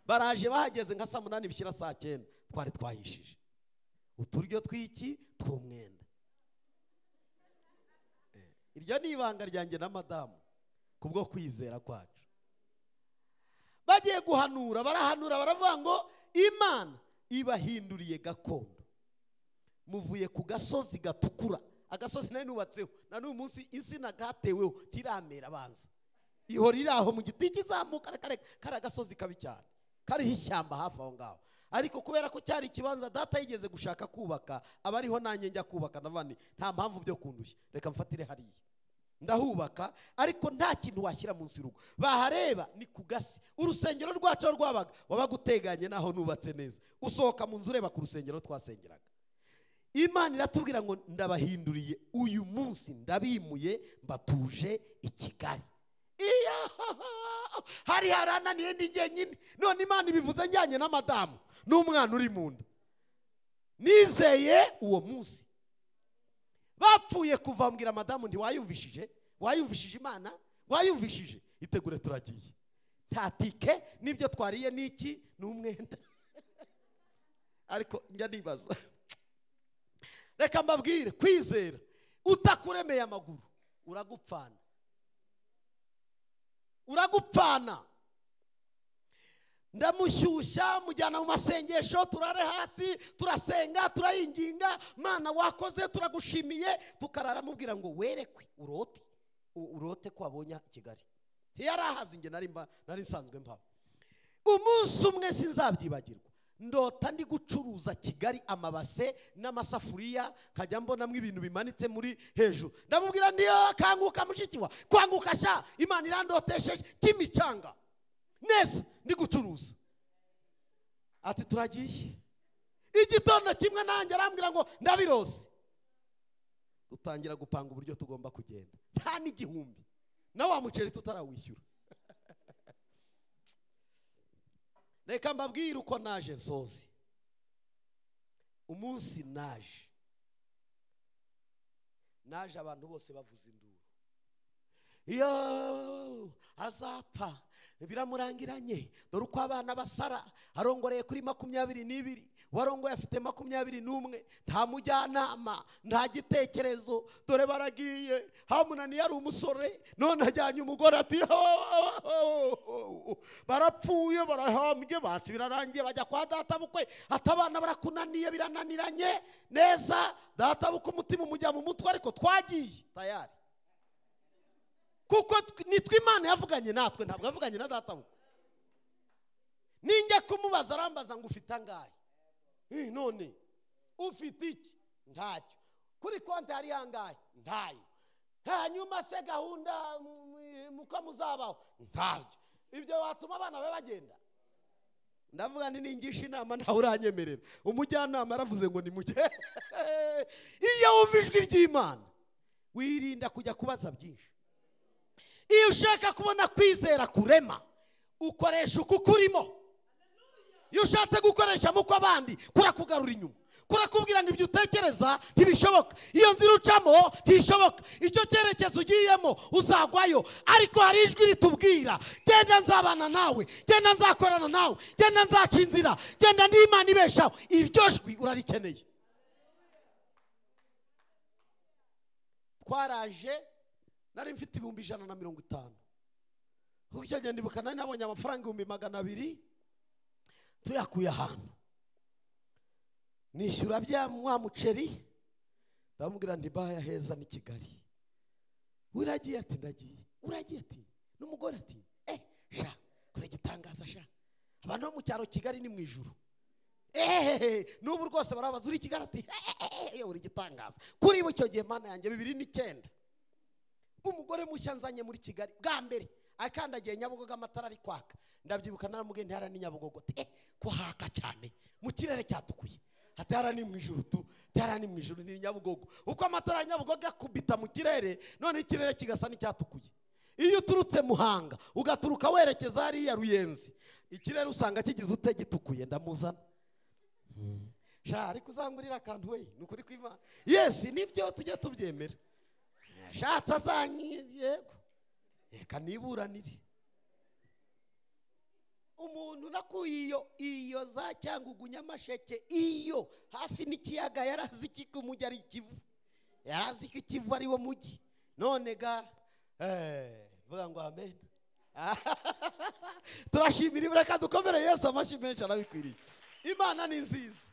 Baraje bahageze nka saa 8 bishyira saa 9, twari twahishije uturyo twiki tw'umwenda. Iryo ni ibanga ryanjye na madamu kubwo kwizera kwacu. Bagiye guhanura, barahanura, baravuga ngo Imana ibahinduriye gakondo, muvuye ku gasozi gatukura. Agasozi nari nubatseho, na n'uyu munsi insina gateweho ntiramera, banza ihora iri aho mu giti kizamuka, kari agasozi kabi cyane, kariho ishyamba hafi aho ngaho. Ariko kubera ko cyari ikibanza data yigeze gushaka kubaka, aba ariho nanjye njya kubaka, ndavani nta mpamvu byo kundushya, reka mfatire hariya. Ndahubaka, ariko nta kintu washyira munsi y'urugo. Bahareba ni ku gasi. Urusengero rwacu rwabaga wabaga uteganye naho nubatse neza, usohoka mu nzu ureba ku rusengero twasengeraga. Imana iratubwira ngo ndabahinduriye uyu munsi, ndabimuye, mbatuje i Kigali. Hari harananiye ndi njyenyine, none Imana ibivuze njyanye na madamu n'umwana uri mu nda. Nizeye uwo munsi bapfuye kuva, mbwira madamu nti wayumvishije, wayumvishije Imana, wayumvishije, itegure turagiye. Nta tike, n'ibyo twariye niki ni umwenda. Ariko njya nibaza, reka mbabwire, kwizera utakuremeye amaguru uragupfana, uragupfana. Ndamushyushya, mujyana mu masengesho, turare hasi, turasenga, turayinginga, Mana wakoze turagushimiye. Tukarara mubwira ngo werekwe urote, urote ko wabonye Kigali. Ntiyarahazi, nge nari nsanzwe mpaba. Umunsi umwe sinzabyibagirwa, ndota ndi gucuruza Kigali amabase n'amasafuriya, nkajya mbonamo ibintu bimanitse muri hejuru. Ndamubwira ndiyo kanguka mushiki wa kwanguka sha, Imana irandotesheje kimicanga neza ndi gucuruza. Ati turagiye. Igitondo kimwe nanjye arambwira ngo ndabirose. Dutangira gupanga uburyo tugomba kugenda, nta n'igihumbi na wa muceri tutarawishyura. Reka mbabwire uko naje nsozi. Umunsi naje abantu bose bavuza induru, iyo azapfa Biramurangiranye dore uko abana basara, arongoreye kuri 22, warongoye afite 21, nta mujyanama, nta gitekerezo, dore baragiye. Hamunani yari umusore, none ajyanye umugore ati barapfuye barahambye, basi birarangiye, bajya kwa data bukwe, ati abana barakunaniye birananiranye neza. Data bukwe umutima umujya mu mutwe, ariko twagiye tayari, kuko nitwe Imana yavuganye natwe, ntabwo yavuganye na data bukwe. Ninjya kumubaza arambaza ngo ufite angahe? None ufite iki? Ntacyo. Kuri konti hari angahe? Ntayo. Hanyuma se gahunda muko muzabaho? Ntabyo. Ibyo watuma abana be bagenda? Ndavuga nti ningisha inama ntawe uranyemerera. Umujyanama yaravuze ngo nimujye. Iyo wumva ijwi ry'Imana wirinda kujya kubaza byinshi. Iyo ushaka kubona kwizera kurema, ukoresha uko kurimo. Iyo ushatse gukoresha muko abandi, kurakugarura inyuma, kurakubwira ngo ibyo utekereza ntibishoboka, iyo nzira ucamo ntishoboka, icyo cyerekezo ugiyemo uzagwayo. Ariko hari ijwi ritubwira, genda nzabana nawe, genda nzakorana nawe, genda nzaca inzira, genda n'Imana ibeshaho. Iryo jwi urarikeneye. Twaraje, nari mfite 150,000. Kuko icyo gihe ndibuka nari nabonye amafaranga 200,000 tuyakuye ahantu, nishyura bya wa muceri, ndamubwira nti baya heza ni Kigali. Uragiye ati ndagiye. Uragiye ati n'umugore ati sha kure gitangaza sha, abantu bo mu cyaro Kigali ni mu ijuru. N'ubu rwose barabaza uri Kigali ati uri gitangaza. Kuri bo icyo gihe Mana yanjye 2009, umugore mushya nzanye muri Kigali bwa mbere akandagiye Nyabugogo amatara ari kwaka. Ndabyibuka naramubwiye ntihara ni Nyabugogo, ko haka cyane mu kirere cyatukuye, hatara ni mu ijuru tu, hatara ni mu ijuru ni Nyabugogo. Uko amatara ya Nyabugogo akubita mu kirere, none ikirere kigasa n'icyatukuye. Iyo uturutse Muhanga ugaturuka werekeza hariya Ruyenzi, ikirere usanga kigize ute gitukuye. Ndamuzana sha, ariko uzangurira akantu we, ni ukuri kw'Imana. Yes, nibyo tujye tubyemera. Shatse azanye, yego reka niburanire. Umuntu nakuye iyo za Cyangugu Nyamasheke, iyo hafi n'ikiyaga, yarazi ko umujyi ari Ikivu, yarazi ko Ikivu ari wo mujyi. None ga vuga ngo amen. Turashimira, reka dukomere Yesu amashyi menshi, arabikwiriye. Imana ni nziza.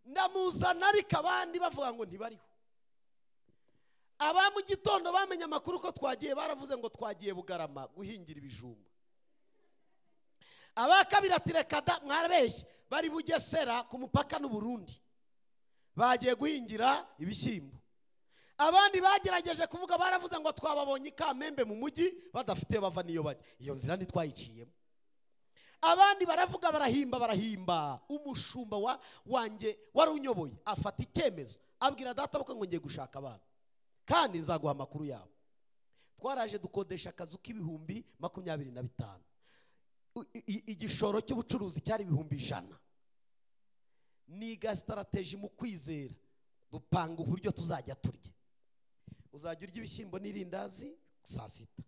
Ndamuzana ariko abandi bavuga ngo ntibariho. Aba mu gitondo bamenye amakuru ko twagiye, baravuze ngo twagiye Bugarama guhingira ibijumba. Aba kabiri ati reka da mwarabeshye, bari Bugesera ku mupaka n'u Burundi, bagiye guhingira ibishyimbo. Abandi bagerageje kuvuga baravuze ngo twababonye i Kamembe mu mujyi badafite bava niyo bajya, iyo nzira ntitwayiciyemo. Abandi baravuga barahimba barahimba. Umushumba wanjye wari unyoboye afata icyemezo, abwira data bukwe ngo ngiye gushaka abana kandi nzaguha amakuru yabo. Twaraje dukodesha akazu k'ibihumbi 25. Igishoro cy'ubucuruzi cyari 100,000. Niga strategy mu kwizera, dupanga uburyo tuzajya turya. Uzajya urya ibishyimbo n'irindazi saa sita,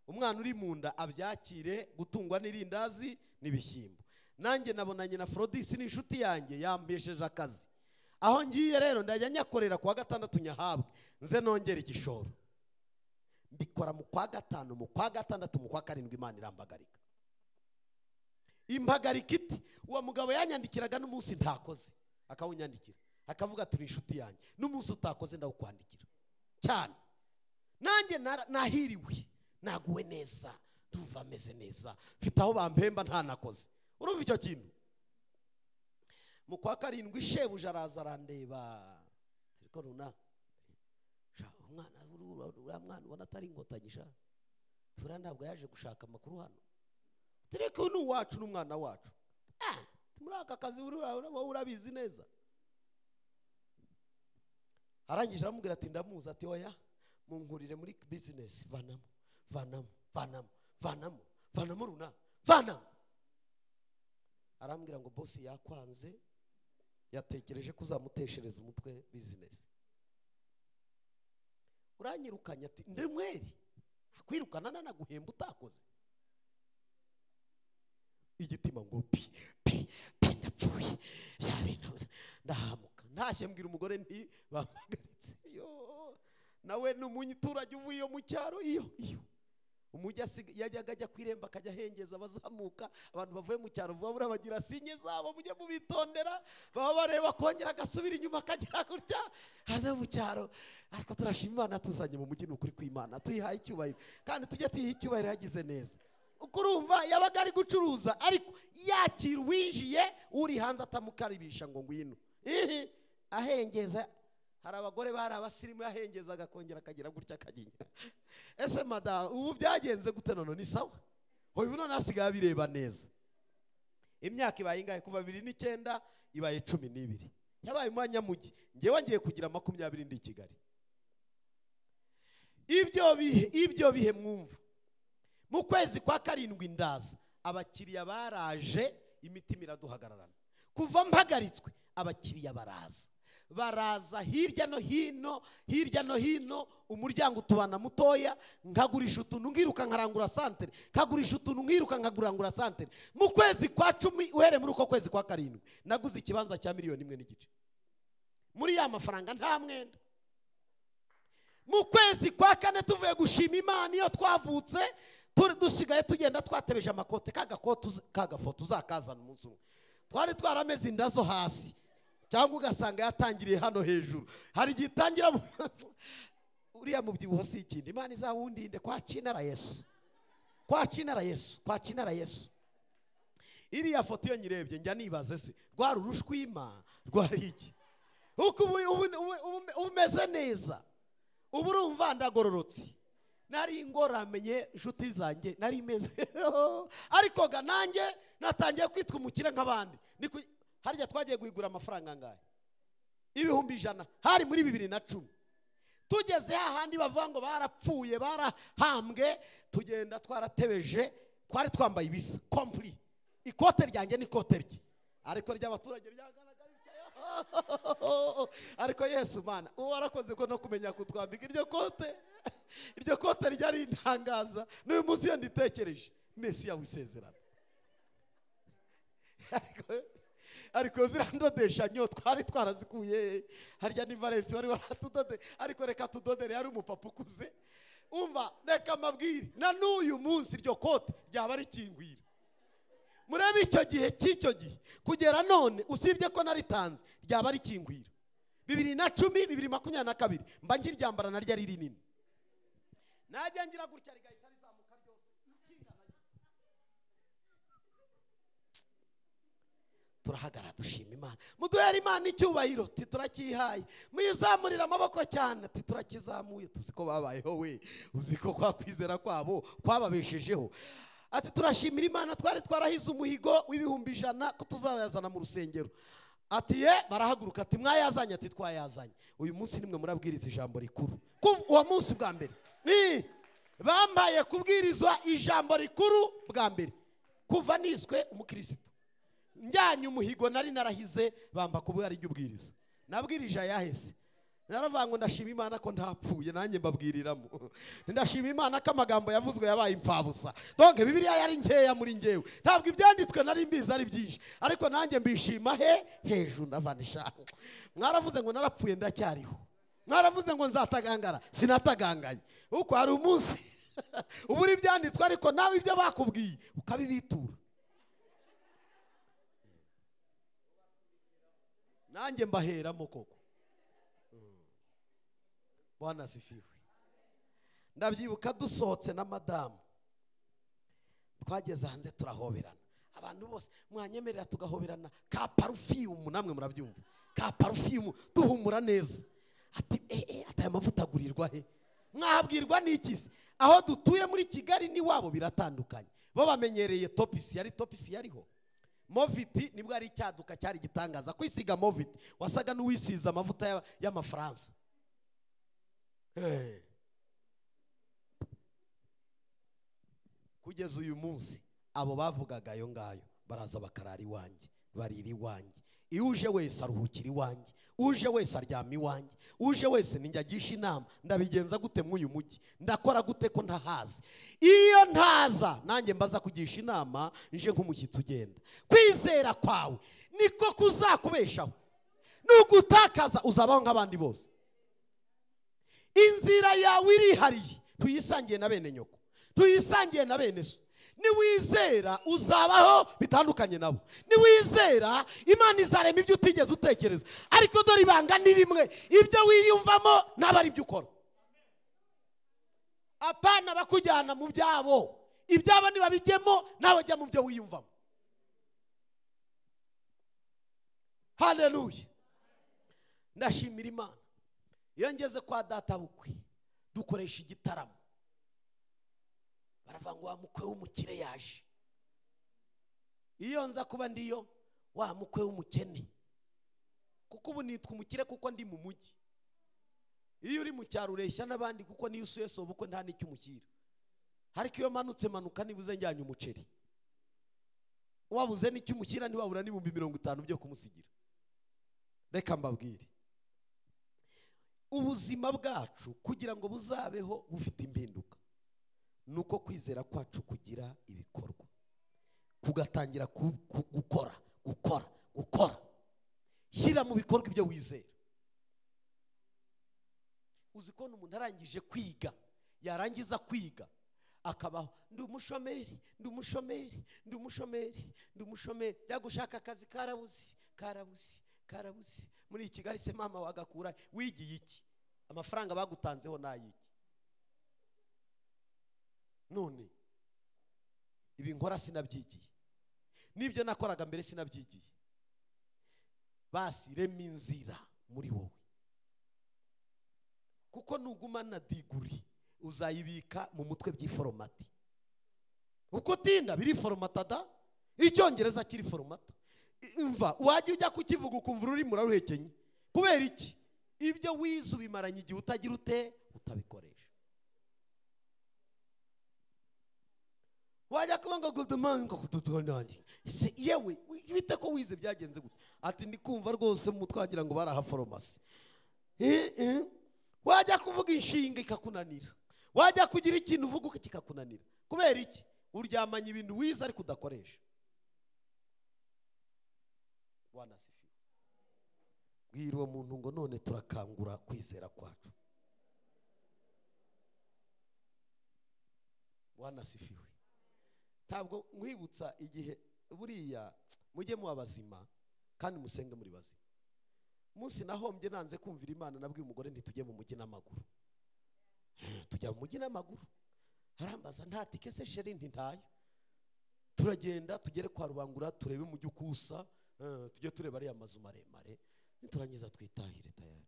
umwana uri mu nda abyakire gutungwa n'irindazi n'ibishyimbo. Nanjye nabonanye na Frodisi n'inshuti yanjye yambesheje akazi. Aho ngiye rero ndajya nyakorera kuwa gatandatu nyahabwe, nze nongera igishoro. Mbikora mu kwa gatanu, mu kwa gatandatu, mu kwa karindwi Imana irambagarika. Impagarika iti uwo mugabo yanyandikiraga n'umunsi ntakoze akawunyandikira, akavuga turi inshuti yanjye, n'umunsi utakoze ndawukwandikira cyane. Nanjye nahiriwe, naguwe neza, ndumva ameze neza, mfite aho bampemba ntanakoze. Urumva icyo kintu? Mu kwa karindwi shebuja araza arandeba, turiko runa sha umwana uriya mwana ubona atari inkotanyi sha, tura ntabwo yaje gushaka amakuru hano, tureko ni uwacu n'umwana wacu. Muri aka kazi wowe urabizi neza. Arangije aramubwira ati ndamuzi, ati oya munkurire muri business, vanamo vanamo vanamo vanamo vanamo runa vanamo. Arambwira ngo boss yakwanze, yatekereje kuzamuteshereza umutwe business. Uranyirukanye ati ndi mweri. Akwirukana nanaguhemba utakoze. Igitima ngo pi pi pi ndapfuye bya bintu ndahamuka. Ntashye mbwira umugore nti bampagaritse. Yo nawe ni umunyiturage uvuye mu cyaro iyo iyo. Umujyi yajyaga ajya kwiremba akajya ahengeza abazamuka abantu bavuye mu cyaro vuba burabagira sinye zabo mujye mubitondera baba bareba kongera agasubira inyuma akagera gutya hano mu cyaro. Ariko turashima Imana tuzanye mu mujyi, ni ukuri kw'Imana tuyihaye icyubahiro kandi tujye tuyiha icyubahiro yagize neza. Ukurumva yabaga ari gucuruza ariko yakira uwinjiye uri hanze atamukaribisha ngo ngwino. Ahengeza. Hari abagore bari abasirimu yahengezaga akongera akagira gutya akaginya. Ese madamu ubu byagenze gute none ni sawa? Ubu none asigaye abireba neza. Imyaka ibaye ingahe? Kuva 2009 ibaye 12. Yabaye umwanyamugi. Ngewe ngiye kugira 20 ndi Kigali. Ibyo bihe mwumva. Mu kwezi kwa 7 ndaza abakiriya baraje imitima iraduhagararana. Kuva mpagaritswe abakiriya baraza. Baraza hirya no hino, hirya no hino, umuryango utubana mutoya, nkagurisha utuntu nkiruka nkarangura santere, nkagurisha utuntu nkiruka nkagurangura santere. Mu kwezi kwa 10 uhere muri uko kwezi kwa 7 naguze ikibanza cya 1.5 miliyoni. Muri ya mafaranga nta mwenda. Mu kwezi kwa 4 tuvuye gushima Imana iyo twavutse, turi dusigaye tugenda twatebeje amakote kagafoto uzakazana umunsi umwe. Twari twarameze inda zo hasi. Cyangwa ugasanga yatangiriye hano hejuru. Hari gitangira uriya mubyibuho si ikindi. Imana izawundinde kwa cinara Yesu. Kwa cinara Yesu, kwa cinara Yesu. Iriya foto iyo nyirebye njya nibaze se rwari urushwima rwari iki? Uko umeze neza. Ubu urumva ndagororotse. Nari ngoramenye inshuti zanjye nari meze. Ariko ga nanjye natangiye kwitwa umukire nk'abandi. Harya twagiye guhigura amafaranga angahe? 100,000. Hari muri 2010. Tugeze hahandi bavuga ngo barapfuye barahambwe, tugenda twaratebeje, twari twambaye ibisa complete. Ikote ryanjye ni kote rye. Ariko ry'abaturage ryagaragara. Ariko Yesu mana, uwo warakoze ko no kumenya kutwambika iryo kote. Iryo kote ryari intangaza. N'uyu munsi iyo nditekereje Mesiya w'isezerano. Ariko zirandodesha nyo twari twarazikuye harya ni Valence wari waratudode, ariko reka tudodere yari umupapa ukuze. Umva reka mabwire na n'uyu munsi iryo kote ryaba rikingwira. Murebe icyo gihe cy'icyo gihe kugera none usibye ko naritanze ryaba rikingwira. 2010 2022 mba ngiryambara naryo ari rinini. Najya ngira gutya rigahita rizamuka ryose. Turahagara dushima Imana. Muduhere Imana icyubahiro titurakihaye. Muyizamurira amaboko cyane titurakizamuye. Tuzi ko babayeho we, uziko kwa kwizera kwabo kwababeshejeho. Ati turashimira Imana twari twarahize umuhigo w'100,000 ko tuzayazana mu rusengero. Ati ye barahaguruka ati mwayazanye, ati twayazanye. Uyu munsi nimwe murabwiriza ijambo rikuru. Kuva uwo munsi bwa mbere bambaye kubwirizwa ijambo rikuru bwa mbere kuva niswe umukristo. Njyanye umuhigo nari narahize bamba kuba ari ubwiriza. Nabwirije ayahese. Naravuga ngo ndashima Imana ko ntapfuye nanjye mbabwiriramo. Ndashima Imana ko amagambo yavuzwe yabaye impfabusa. Donc Bibiliya yari nkeya muri ngewe. Ntabwo ibyanditswe nari mbizi ari byinshi. Ariko nanjye mbishima he hejuru ndavanisha. Mwaravuze ngo narapfuye ndacyariho. Mwaravuze ngo nzatagangara sinatagangaye. Uko hari umunsi uburi ibyanditswe ariko nawe ibyo bakubwiye ukabibitura. Nanjye mbaheramo koko. Bwana asifiwe. Ndabyibuka dusohotse na madamu twageze hanze turahoberana. Abantu bose mwanyemerera tugahoberana ka perfume, namwe murabyumva ka perfume duhumura neza. Ati ati amavuta agurirwa he? Mwahabwirwa n'iki se? Aho dutuye muri Kigali ni wabo biratandukanye. Bo bamenyereye topisi, yari topisi yariho. Moviti nibwo ari icyaduka cyari gitangaza kwisiga Moviti wasaga n'uwisiza amavuta y'amafaransa. Kugeza uyu munsi abo bavugaga ayo ngayo baraza bakarara iwanjye, barira iwanjye. Iyo uje wese aruhukira iwanjye, uje wese aryama iwanjye, uje wese ninjya agisha inama, ndabigenza gute mw'uyu mujyi, ndakora gute ko ntahazi. Iyo ntaza nanjye mbaza kugisha inama nje nk'umushyitsi ugenda. Kwizera kwawe niko kuzakubeshaho, nugutakaza uzabaho nk'abandi bose. Inzira yawe irihariye, tuyisangiye na bene nyoko, tuyisangiye na bene so. Niwizera uzabaho bitandukanye nabo. Niwizera Imana izarema ibyo utigeze utekereza. Ariko dore ibanga ni rimwe, ibyo wiyumvamo naba ari ibyo ukora. Apana bakujyana mu byabo, ibyabo nibabijyemo nawe jya mu byo wiyumvamo. Haleluya. Ndashimira Imana. Iyo ngeze kwa data bukwe dukoresha igitaramo, baravuga ngo wa mukwe w'umukire yaje. Iyo nza kuba ndiyo wa mukwe w'umukene, kuko ubu nitwa umukire kuko ndi mu mujyi. Iyo uri mu cyaro ureshya n'abandi, kuko niyo usuye so bukwe nta n'icyo umushyira. Ariko iyo manutse manuka nibuze njyanye umuceri, wabuze n'icyo umushyira ntiwabura n'ibihumbi 50 byo kumusigira. Reka mbabwire, ubuzima bwacu kugira ngo buzabeho bufite impinduka nuko kwizera kwacu kugira ibikorwa, kugatangira gukora gukora gukora. Shyira mu bikorwa ibyo wizera. Uzi ko umuntu arangije kwiga, yarangiza kwiga akabaho ndi umushomeri, ndi umushomeri, ndi umushomeri, ndi umushomeri, byagushaka akazi karabuze karabuze karabuze. Muri Kigali se mama wagakura wigiye iki? Amafaranga bagutanzeho nayiki? None ibi nkora sinabyigiye, nibyo nakoraga mbere sinabyigiye. Basi rema inzira muri wowe, kuko nugumana diguri uzayibika mu mutwe by'iforomati. Uko utinda biri foromata da, icyongereza kiri foromata. Imva wajya ujya kukivuga ukumva ururimi uraruhekenye. Kubera iki? Ibyo wize ubimaranye igihe utagira ute utabikoresha. Wajya kuba ngo good morning ngo kututonandi, se yewe bite ko wize byagenze gute? Ati ndi kumva rwose mu mutwe wagira ngo baraha foromasi. Wajya kuvuga inshinga ikakunanira, wajya kugira ikintu uvuga kikakunanira. Kubera iki? Uryamanye ibintu wize ariko udakoresha. Bwana asifiwe. Bwira uwo muntu ngo none turakangura kwizera kwacu. Bwana asifiwe. Ntabwo nkwibutsa igihe buriya mujye muba bazima kandi musenge muri bazima. Munsi nahombye nanze kumvira Imana, nabwiye umugore nti tujye mu mujyi n'amaguru. Tujya mu mujyi n'amaguru. Arambaza nta tike se sheri? Nti ntayo. Turagenda tugere kwa Rubangura turebe umujyi ukusa, tujye tureba ariya mazu maremare, niturangiza twitahire tayari.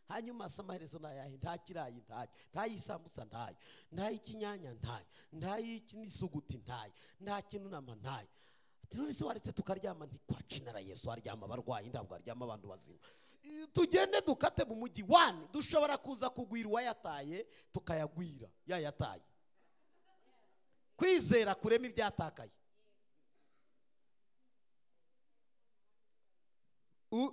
Hanyuma amaherezo nayahe? Nta kirayi ntayo, ntayisambusa ntayo, ntayikinyanya ntayo, ntay'isuguti ntayo, nta kintu nama ntayo. Ati none se waretse tukaryama? Nti kwa cinara Yesu aryama abarwayi, ntabwo aryama abantu bazima. Tugende dukate mu mujyi wani, dushobora kuza kugwira uwayataye tukayagwira yayataye. Kwizera kurema ibyatakaye.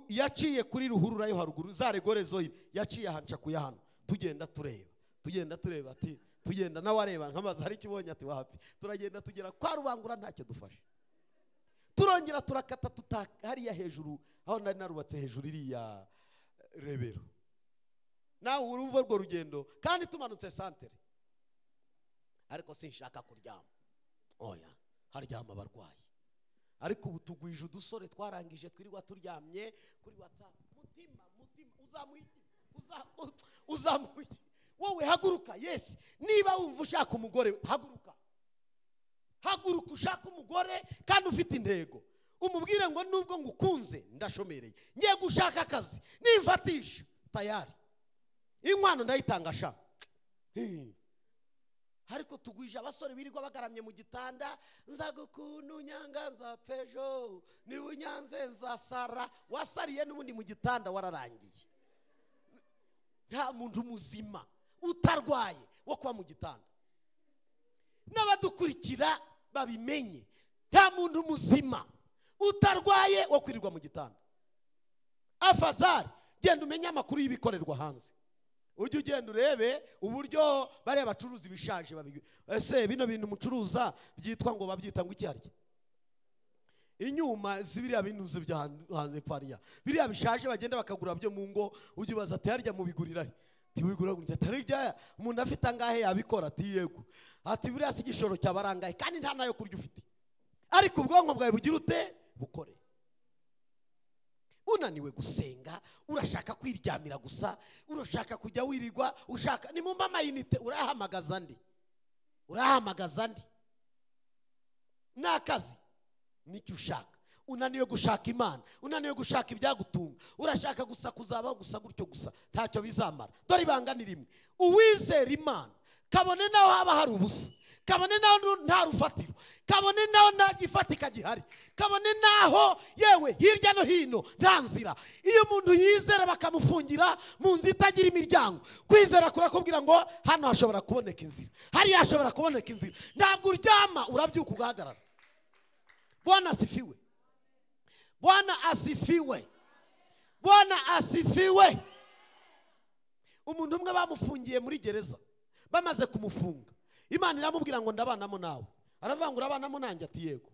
Yaciye kuri ruhurura yo haruguru za regore zoyi, yaciye ahanca kuyahano. Tugenda tureba, tugenda tureba, ati tugenda nawe areba nkamaze hari kibonye ati wapi. Turagenda tugera kwa Rubangura ntacyo dufashe. Turongera turakata tutaka hariya hejuru aho nari narubatse hejuru iriya rebero. Nawe urumva rwo rugendo kandi tumanutse santere. Ariko sinshaka kuryama. Oya, haryama abarwayi. Ariko ubu tugwije udusore twarangije twirirwa turyamye kuri WhatsApp. Mutima mutima uzamuhiki, uzamuhiki. Wowe haguruka. Yes, niba wumva ushaka umugore haguruka. Haguruka ushaka umugore kandi ufite intego. Umubwire ngo nubwo ngukunze ndashomereye, ngiye gushaka akazi, nimfatisha tayari inkwano ndayitanga sha. Ariko tugwije abasore birirwa bagaramye mu gitanda, nzagukunda unyanga nzapfejo, niba unyanze nzasara. Wasariye n'ubundi mu gitanda wararangiye. Nta muntu muzima utarwaye wo kuba mu gitanda. N'abadukurikira babimenye, nta muntu muzima Utarwaye wo kwirirwa mu gitanda. Afazari genda umenye amakuru y'ibikorerwa hanze. Ujye ugenda urebe uburyo bariya bacuruza ibishaje ese bino bintu mucuruza byitwa ngo babyita ngo iki harya? Inyuma zibiriya bintu bya hanze pfariya. Biriya bishaje bagenda bakagura byo mu ngo, ujye ubaza ati harya mubigurira he? Tibigura gutya atari bya umuntu afite angahe yabikora ati yego. Ati buriya si igishoro cyabarangaye kandi nta nayo kurya ufite. Ariko ubwonko bwawe bugira ute? Bukore. Unaniwe gusenga, urashaka kwiryamira gusa, urashaka kujya wirirwa, ushaka ni mumba amayinite urahamagaza ndi. Urahamagaza ndi. Nakazi nicyo ushaka. Unaniwe gushaka Imana, unaniwe gushaka ibyagutunga, urashaka gusa kuzabaho gusa gutyo gusa, ntacyo bizamara. Dore ibanga ni rimwe. Uwizera Imana kabone naho haba hari ubusa, kabone naho nta rufatiro, kabone naho nta gifatika gihari, kabone naho yewe hirya no hino nta nzira. Iyo umuntu yizera bakamufungira mu nzu itagira imiryango, kwizera kurakubwira ngo hano hashobora kuboneka inzira, hariya hashobora kuboneka inzira. Ntabwo uryama, urabyuka ugahagarara. Bwana asifiwe. Bwana asifiwe. Bwana asifiwe. Umuntu umwe bamufungiye muri gereza, bamaze kumufunga, Imana iramubwira ngo ndabanamo nawe. Aravuga ngo urabanamo nanjye? Ati yego.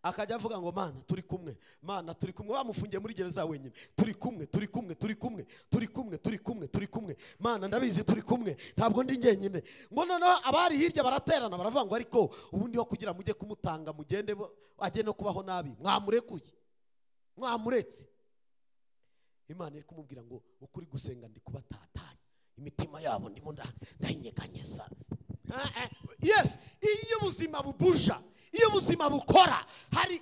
Akajya avuga ngo Mana turi kumwe, Mana turi kumwe. Bamufungiye muri gereza wenyine. Turi kumwe, turi kumwe, turi kumwe, turi kumwe, turi kumwe, turi kumwe. Mana ndabizi turi kumwe, ntabwo ndi njyenyine. Ngo noneho abari hirya baraterana baravuga ngo ariko ubundi ho kugira mujye kumutanga mugende ajye no kubaho nabi, mwamurekuye, mwamuretse. Imana iri kumubwira ngo ukuri gusenga ndi kubatatanya imitima yabo ndimo ndayinyeganyeza. Yes, iyo ubuzima bubuja, iyo ubuzima bukora, hari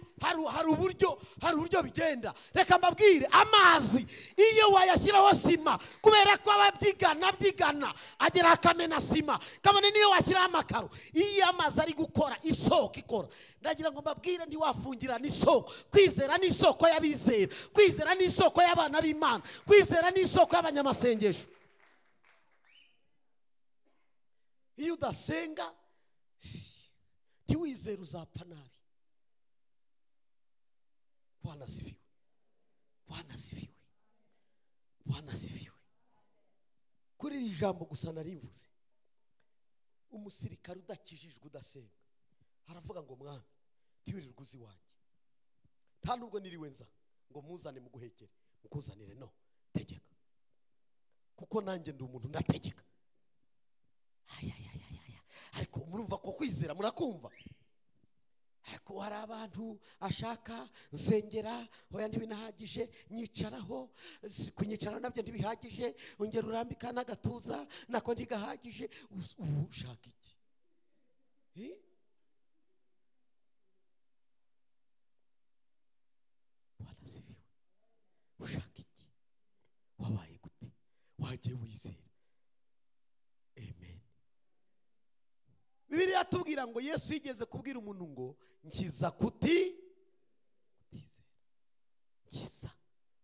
uburyo bigenda. Reka mbabwire, amazi iyo wayashyiraho sima, kubera ko ababyigana byigana agera akamena sima, kabone niyo washyiraho amakaro, iyo amazi ari gukora isoko ikora. Ndagira ngo mbabwire, ntiwafungira n'isoko. Kwizera ni isoko y'abizera, kwizera ni isoko y'abana b'Imana, kwizera ni isoko y'abanyamasengesho. Iyo udasenga ntiwizere uzapfa nabi. Bwana asifiwe. Bwana asifiwe. Bwana asifiwe. Kuri iri jambo gusa narimvuze, umusirikare udakijijwe udasenga aravuga ngo mwami ntiwirirwe uzi wanjye, nta nubwo niriwe nza ngo muzane muguhekere, mukuzanire no tegeka, kuko nanjye ndi umuntu ndategeka. Ariko murumva ko kwizera murakumva. Ariko hari abantu ashaka nsengera, hoya ntibinahagije, nyicaraho, kunyicaraho nabyo ntibihagije, ongera urambika n'agatuza nako ntigahagije. Ubu ushaka iki? Bwana asifiwe. Ushaka iki? Wabaye gute? Wagiye wizera? Amen. Bibiliya yatubwira ngo Yesu yigeze kubwira umuntu ngo nkiza kutizera. Nkiza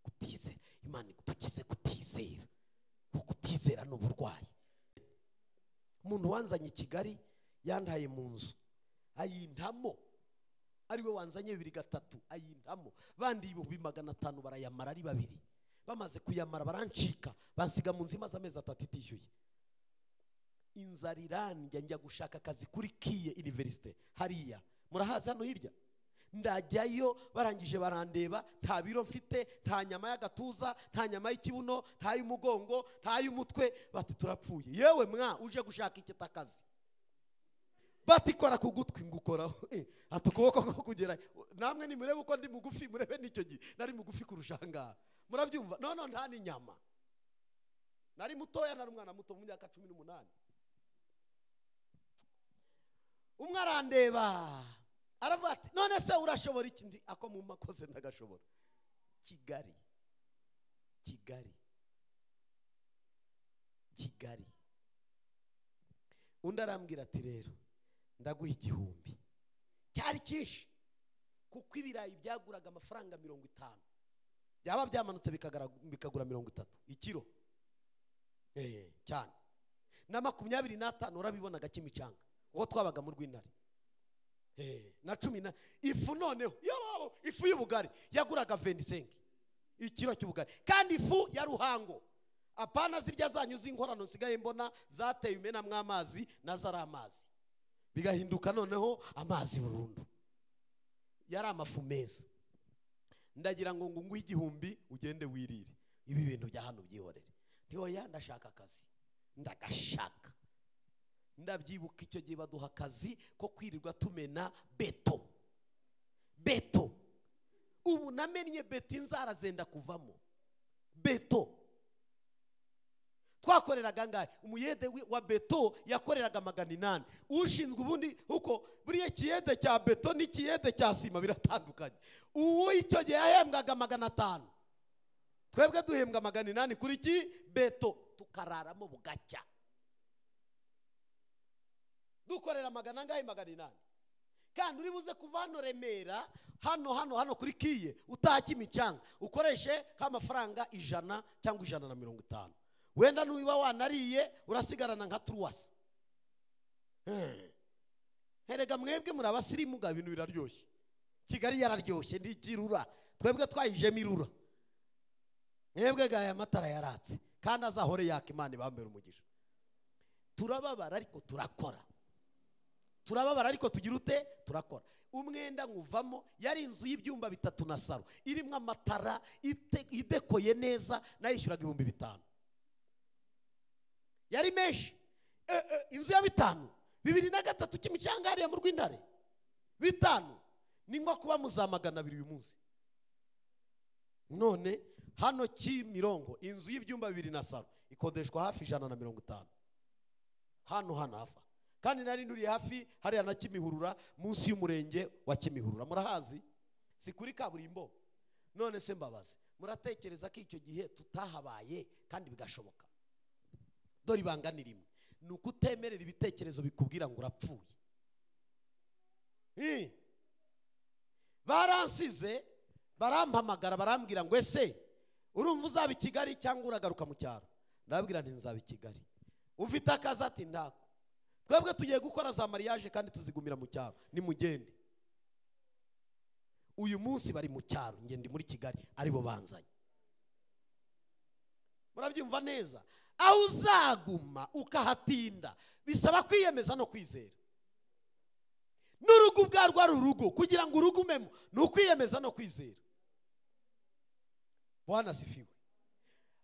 kutizera. Imana igutukize kutizera. Kuko kutizera ni uburwayi. Umuntu wanzanye i Kigali yandaye mu nzu ayintamo, ariwe wanzanye 2 3 ayintamo, bandi 500,000 barayamara ari babiri. Bamaze kuyamara barancika, bansiga mu nzu imaze amezi 3 itishyuye. Inzara irandya, njya gushaka akazi kuri Kiye University hariya murahazi hano hirya. Ndajyayo barangije barandeba, nta biro mfite, nta nyama y'agatuza, nta nyama y'ikibuno, nta y'umugongo, nta y'umutwe. Bati turapfuye. Yewe mwa uje gushaka iki takazi? Bati kora ku gutwi ngukoraho. Ati ukuboko ko kugera namwe nimurebe uko ndi mugufi, murebe n'icyo gihe nari mugufi kurusha ngaha. Murabyumva? No no, nta n'inyama. Nari mutoya, nari umwana muto mu myaka 18. Umwe arandeba aravuga ati none se urashobora iki? Ndi ako mu makoze ndagashobora. Kigali, Kigali, Kigali. Undi arambwira ati rero ndaguha 1000. Cyari cyinshi kuko ibirayi byaguraga amafaranga 50, byaba byamanutse bikagura 30 ikiro. Cyane na 25 urabibonaga kimicanga uwo twabaga mu Rwintare. Na 10 na ifu noneho ifu y'ubugari yaguraga 25 ikiro cy'ubugari, kandi ifu ya Ruhango, apana zirya zanyu z'inkorano nsigaye mbona zateye umena mw'amazi nazari amazi bigahinduka noneho amazi burundu. Yari amafu meza. Ndagira ngo nguhe 1000 ugende wirire ibi bintu bya hano byihorere. Ntihoya ndashaka akazi, ndagashaka. Ndabyibuka icyo gihe baduha akazi ko kwirirwa tumena beto. Beto ubu namennye beto inzara zenda kuvamo. Beto twakoreraga ngahe? Umuyede wa beto yakoreraga 800. Ushinzwe ubundi uko buriye kiyede cya beto n'ikiyede cya sima biratandukanye. Uwo icyo gihe yahembwaga 500, twebwe duhembwa 800 kuri ki beto, tukararamo bugacya. Dukorera 800 angahe? 800. Kandi uri buze kuva hano Remera hano hano hano kuri kiye utaki imicanga ukoreshe nk'amafaranga 100 cyangwa 150. Wenda nuba wanariye urasigarana nka truwasi. Herega mwebwe muri abasirimu ga ibintu biraryoshye. Kigali yararyoshye ndigirura, twebwe twayijemo irura. Mwebwe ga aya matara yaratse kandi azahore yaka, Imana ibambere umugisha. Turababara ariko turakora. Turababara ariko tugira ute? Turakora. Umwenda nkuvamo yari inzu y'ibyumba 3 na saro irimo amatara idekoye neza, nayishyuraga 5000. Yari menshi. Inzu ya 5 2003 kimicanga hariya mu Rwintare 5 ni nko kuba muza 200 uyu munsi. None hano Kimirongo inzu y'ibyumba 2 na saro ikodeshwa hafi 150. Hano hano hafa. Kandi nari nduriye hafi hariya na Kimihurura munsi y'umurenge wa Kimihurura. Murahazi? Si kuri kaburimbo. None se mbabaze, muratekereza ko icyo gihe tutahabaye kandi bigashoboka? Dore ibanga ni rimwe, ni ukutemerera ibitekerezo bikubwira ngo urapfuye. Baransize barampamagara barambwira ngo ese urumva uzaba i Kigali cyangwa uragaruka mu cyaro? Ndababwira nti nzaba i Kigali. Ufite akazi? Ati ntako. Twebwe tugiye gukora za mariage kandi tuzigumira mu cyaro, nimugende. Uyu munsi bari mu cyaro, nge ndi muri Kigali, aribo banzanye. Murabyumva neza? Aho uzaguma ukahatinda bisaba kwiyemeza no kwizera. N'urugo ubwarwo ari urugo, kugira ngo urugumemo ni ukwiyemeza no kwizera. Bwana asifiwe.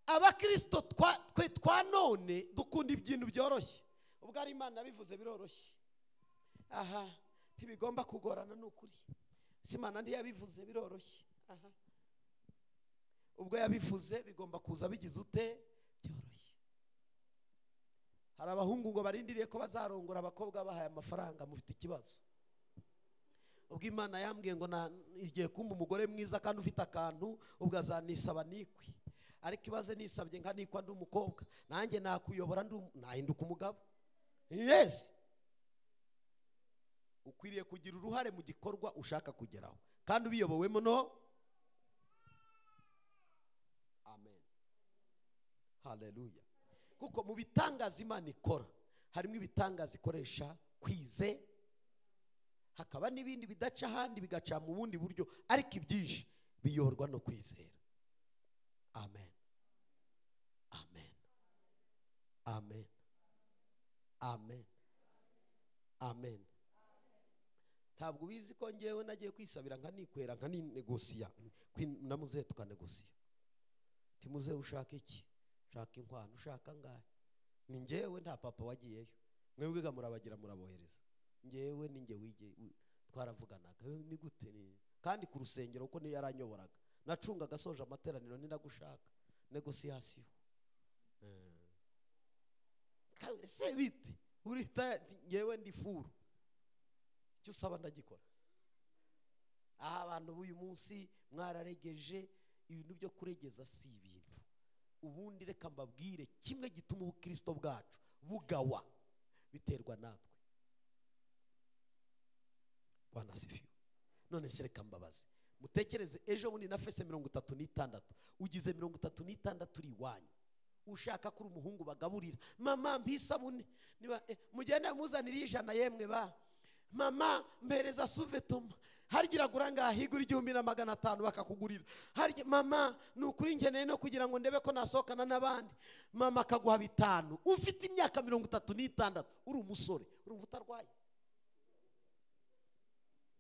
Abakristo twe twa none dukunda ibintu byoroshye. Ubwo ari Imana bivuze biroroshye. Aha ntibigomba kugorana n'ukuri. Si Imana ntiyabivuze biroroshye. Aha ubwo yabivuze bigomba kuza bigize ute? Byoroshye. Hari abahungu ngo barindiriye ko bazarongora abakobwa bahaye amafaranga, mufite ikibazo. Ubwo Imana yambwiye ngo igiye kumba umugore mwiza kandi ufite akantu, ubwo azanisaba nikwi. Ariko ibaze nisabye nka nikwa ndi umukobwa, nanjye nakuyobora nahinduka umugabo. Yes. Ukwiriye kugira uruhare mu gikorwa ushaka kugeraho kandi ubiyobowemo no. Amen. Haleluya. Kuko mu bitangaza Imana ikora harimo ibitangaza ikoresha kwize, hakaba n'ibindi bidaca ahandi bigaca mu bundi buryo, ariko ibyinshi biyorwa no kwizera. Amen. Amen. Amen. Amen. Amen. Ntabwo ubizi ko ngewe nagiye kwisabira nkanikwera nkaninegosiya na muzehe tukanegosiya. Ntimuzehe ushaka iki? Ushaka inkwano, ushaka ngahe? Ni ngewe nta papa wagiyeyo. Mwebwe murabagira murabohereza. Ngewe ni nge wige twaravuganaga. Ni gute ni? Kandi ku rusengero uko niyo yaranyoboraga. Nacungaga soje amateraniro ninagushaka. Negosiyasiyo. Se bite? Urita ngewe ndi furu. Icyo usaba ndagikora. Abantu b'uyu munsi mwararegeje ibintu byo kuregeza si ibintu. Ubundi reka mbabwire kimwe gituma ubukristo bwacu bugawa biterwa natwe. Bwana asifiwe. None se reka mbabaze, mutekereze ejo bundi na fese 36 ugize 36 uri iwanyu, ushaka kuri umuhungu bagaburira, mama mpisabune niba mugende muzanira 100 yemwe ba Mama mpereza suvetoma, harya iragura ngaha, igura 1500 bakakugurira. Harya mama ni ukuri nkeneye no kugira ngo ndebe ko nasohokana n'abandi, mama akaguha 5. Ufite imyaka 36, uri umusore, urumva utarwaye,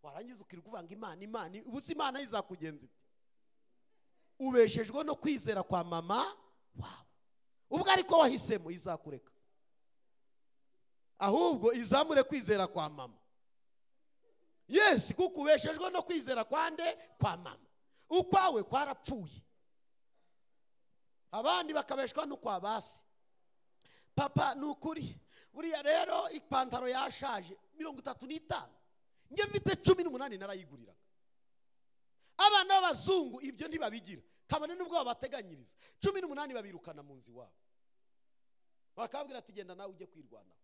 warangiza ukirirwa uvanga Imana Imana, ubu se Imana izakugenza ite? Ubeshejwe no kwizera kwa mama wawe, ubwo ariko wahisemo izakureka, ahubwo izamure kwizera kwa mama. Yes, kuko ubeshejwe no kwizera kwande kwa mama, ukwawe kwarapfuye. Abandi bakabeshwa no kwa basi. Papa ni ukuri buriya rero ipantaro yashaje 35, njye mfite 18 narayiguriraga. Abana b'abazungu ibyo ntibabigira, kabone nubwo babateganyiriza. 18 babirukana mu nzu iwabo, bakabwira ati genda nawe ujye kwirwanaho.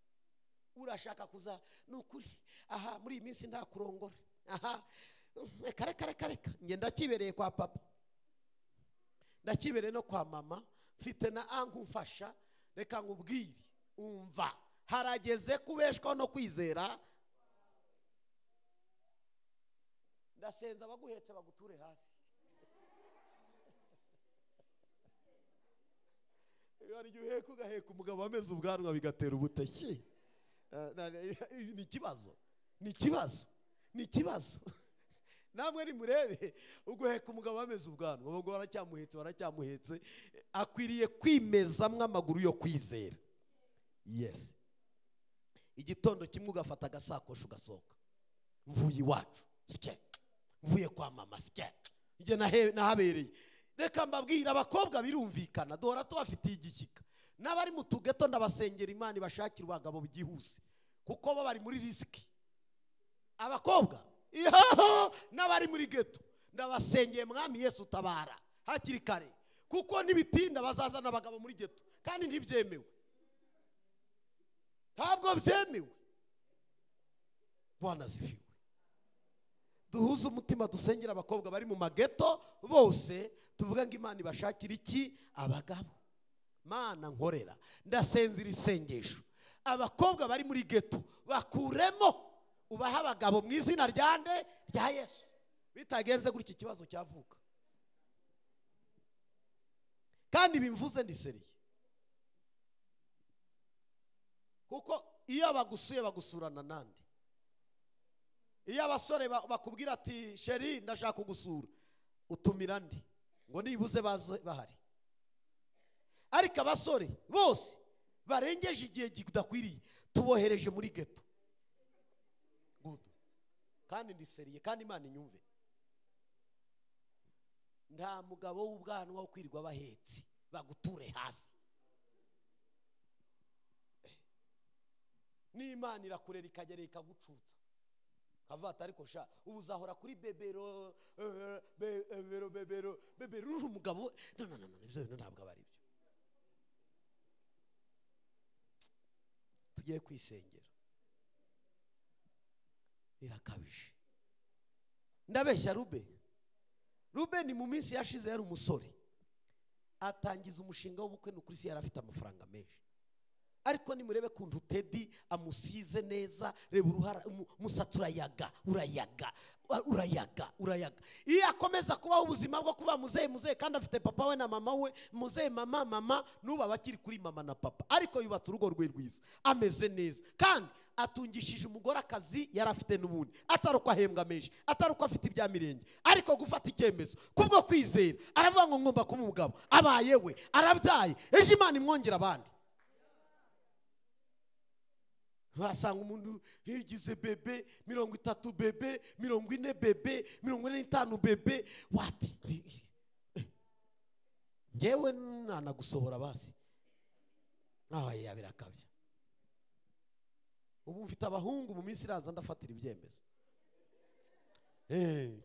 Urashaka kuza ni ukuri, aha muri iyi minsi nta kurongora, aha reka reka reka reka, njye ndakibereye kwa papa, ndakibereye no kwa mama, mfite na anku mfasha. Reka nkubwire, umva, harageze kubeshwaho no kwizera. Ndasenza abaguhetse baguture hasi. Iyo hari igihe uheka ugaheka umugabo wameze ubwanwa bigatera ubuteshyi. Ni ikibazo, ni ikibazo, ni ikibazo. Namwe nimurebe, uguheka umugabo wameze ubwanwa, ubwo baracyamuhetse, baracyamuhetse, akwiriye kwimezamwo amaguru yo kwizera. Yes. Igitondo kimwe ugafata agasakoshi ugasohoka, mvuye iwacu sike, mvuye kwa mama sike, njye nahabereye. Reka mbabwira, abakobwa birumvikana, duhora tubafitiye igishyika. N'abari mu tugeto ndabasengera Imana ibashakira abagabo byihuse, kuko bo bari muri risiki. Abakobwa n'abari muri geto ndabasengeye, Mwami Yesu utabara hakiri kare, kuko nibitinda bazazana abagabo muri geto, kandi ntibyemewe, ntabwo byemewe. Bwana asifiwe. Duhuze umutima dusengera abakobwa bari mu mageto bose, tuvuga ngo Imana ibashakira iki? Abagabo. Mana nkorera, ndasenza isengesho, abakobwa bari muri geto bakuremo, ubaha abagabo mu izina rya nde? Rya Yesu. Bitagenze gutya ikibazo cyavuka. Kandi bimvuze ndi seriye, kuko iyo bagusuye bagusurana nande. Iyo abasore bakubwira ati sheri ndashaka kugusura, utumira ndi ngo nibuze baze bahari. Ariko abasore bose barengeje igihe kidakwiriye tubohereje muri geto. Good. Kandi ndi seriye, kandi Imana inyumve. Nta mugabo w'ubwanwa wo kwirirwa bahetse baguture hasi. N'Imana irakurera ikagera ikagucutsa, kavata ariko sha ubu uzahora kuri bebero bebero bebero bebero uri umugabo. No no no, ibyo bintu ntabwo aba ari byo. Tugiye kwisengera, birakabije. Ndabeshya Rube? Rube ni mu minsi yashize yari umusore, atangiza umushinga w'ubukwe, ni ukuri si yari afite amafaranga menshi. Ariko nimurebe kuntu Teddy amusize neza, reba uruhara, umusatsi urayaga, urayaga, urayaga, urayaga. Iyo akomeza kubaho ubuzima bwo kuba muzehe muzehe, kandi afite papa we na mama we, muzehe mama mama, n'ubu abakiri kuri mama na papa, ariko yubatse urugo rwe rwiza, ameze neza, kandi atungishije umugore akazi yari afite n'ubundi, atari uko ahembwa menshi, atari uko afite ibya mirenge, ariko gufata icyemezo kubwo kwizera, aravuga ngo ngomba kuba umugabo, abaye we, arabyaye, ejo Imana imwongera abandi. Wasanga umuntu yigize bebe 30, bebe 40, bebe 45, bebe wati. Ngewe nanagusohora basi. Aho birakabya. Ubu mfite abahungu mu minsi iraza ndafatira ibyemezo.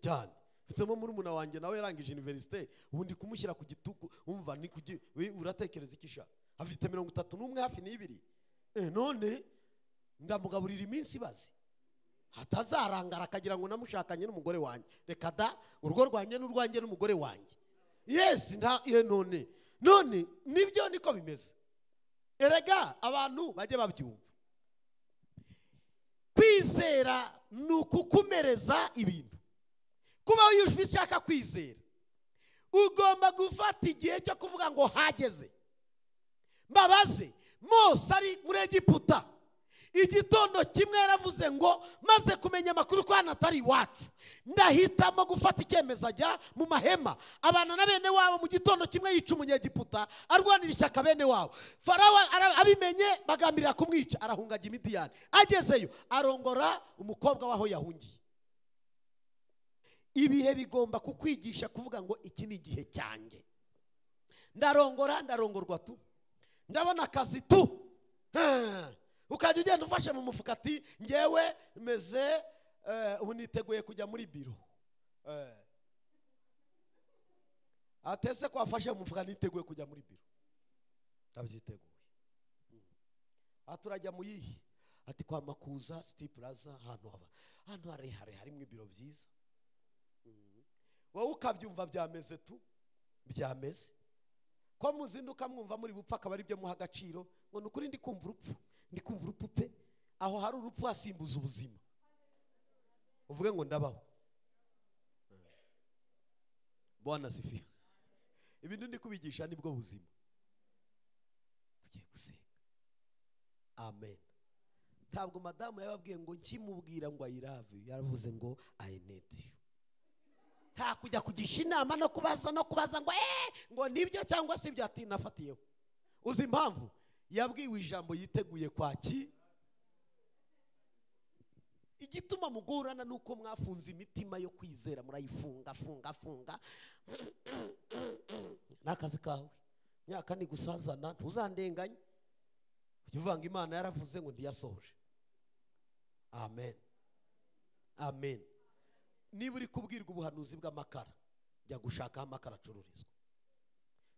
Cyane. Mfitemo murumuna wanjye nawe yarangije universite, ubu ndi kumushyira ku gitugu, umva ni kugi, uratekereza iki sha? Afite 31 hafi n'ibiri. None ndamugaburira iminsi bazi, hatazarangara akagira ngo namushakanye n'umugore wanjye. Reka da, urugo rwanjye n'urwanjye n'umugore wanjye. Yes, nta none none nibyo niko bimeze. Erega abantu bajye babyumva. Kwizera Kwizera ni ukukumereza ibintu. Kuba ushaka kwizera ugomba gufata igihe cyo kuvuga ngo hageze. Mbabaze, Mose ari muri Egiputa, igitondo kimwe yaravuze ngo maze kumenya amakuru ko hano atari iwacu, ndahitamo gufata icyemezo. Ajya mu mahema abana na bene wabo. Mu gitondo kimwe yica umunyegiputa arwanira ishyaka bene wabo. Farawo abimenye bagambirira kumwica, arahunga ajya i Midiyani. Agezeyo arongora umukobwa w'aho yahungiye. Ibihe bigomba kukwigisha kuvuga ngo iki ni igihe cyanjye. Ndarongora, ndarongorwa tu, ndabona akazi tu. Ukajya ugenda ufashe mu mufuka ati ngewe meze ubu niteguye kujya muri biro. Atese ko wafashe mu mufuka niteguye kujya muri biro, ndabyiteguye. Aturajya mu yihe? Ati kwa Makuza City Plaza, ahantu haba ahantu harehare harimo ibiro byiza. Wowe ukabyumva byameze tu, byameze ko muzinduka mwumva muri bupfa akaba ari byo muha agaciro, ngo ni ukuri ndi kumva urupfu, ndi kumva urupfu pe. Aho hari urupfu hasimbuza ubuzima, uvuge ngo ndabaho. Bwana sifiwe. Ibintu ndi kubigisha nibwo buzima. Tugiye gusenga. Amen. Ntabwo madamu yababwiye ngo nkimubwira ngo I love you, yaravuze ngo I need you. Nta kujya kugisha inama no kubaza no kubaza ngo ngo nibyo cyangwa si ibyo, ati nafatiyeho. Uzi impamvu? Yabwiwe ijambo yiteguye kwaki. Igituma mugorana nuko mwafunze imitima yo kwizera, murayifunga funga funga. Nakazi kawe myaka ni gusazana, ntuzandenganye. Ujye uvanga Imana yaravuze ngo ndiyasohoje. Amen. Amen. Niba uri kubwirwa ubuhanuzi bw'amakara, jya gushaka aho amakara acururizwa.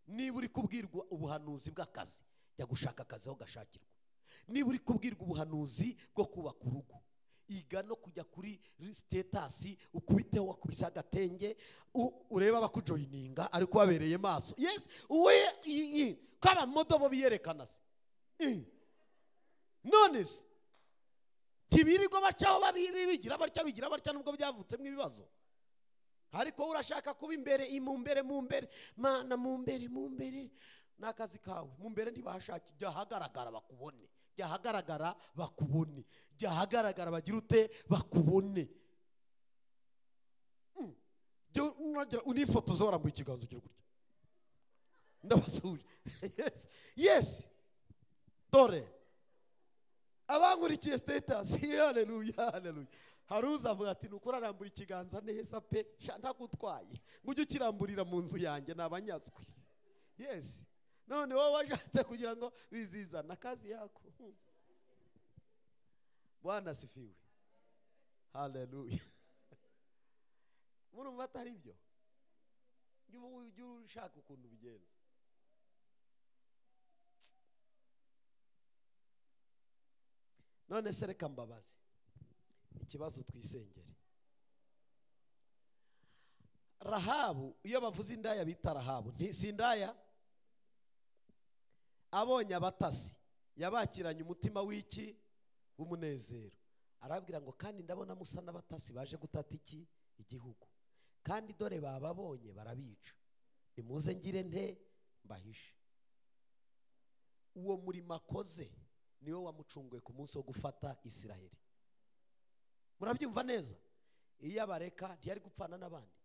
Niba uri kubwirwa ubuhanuzi bw'akazi, jya gushaka akazi aho gashakirwa. Niba uri kubwirwa ubuhanuzi bwo kubaka urugo, iga no kujya kuri status, ukubiteho wakubise agatenge, urebe abakujoyininga ariko babereye maso. Yes, we ko abamodobo biyerekana se. None se ntibirirwa bacaho bigira batya bigira batya, nubwo byavutsemo ibibazo. Ariko urashaka kuba imbere, mu mbere, mu mbere, mana mu mbere, mu mbere, n'akazi kawe mu mbere ntibashaki. Jya ahagaragara bakubone, jya ahagaragara bakubone, jya ahagaragara bagira ute bakubone. Jya unifotoza warambuye ikiganza ugira gutya, ndabasuje. Yes, yes. Dore abankurikiye status, haleluya, haleluya. Haruza avuga ati nuko arambura ikiganza neza pe, ntagutwaye ngo ujye ukiramburira mu nzu yanjye nabanyazwe. Yes. None wowe washatse kugira ngo bizizana akazi yako. Bwana sifiwe. Haleluya. Murumva atari byo? Ujye ushaka ukuntu bigenza. None se reka mbabaze ikibazo twisengere. Rahabu, iyo bavuze indaya bita Rahabu, si indaya? Abonye abatasi yabakiranye umutima w'iki? W'umunezero. Arabwira ngo kandi ndabona musa n'abatasi baje gutata iki? Igihugu. Kandi dore bababonye barabica, nimuze ngire nte mbahishe. Uwo murimo akoze niwe wamucunguye ku munsi wo gufata Isiraheli. Murabyumva neza? Iyo abareka ntiyari gupfana n'abandi.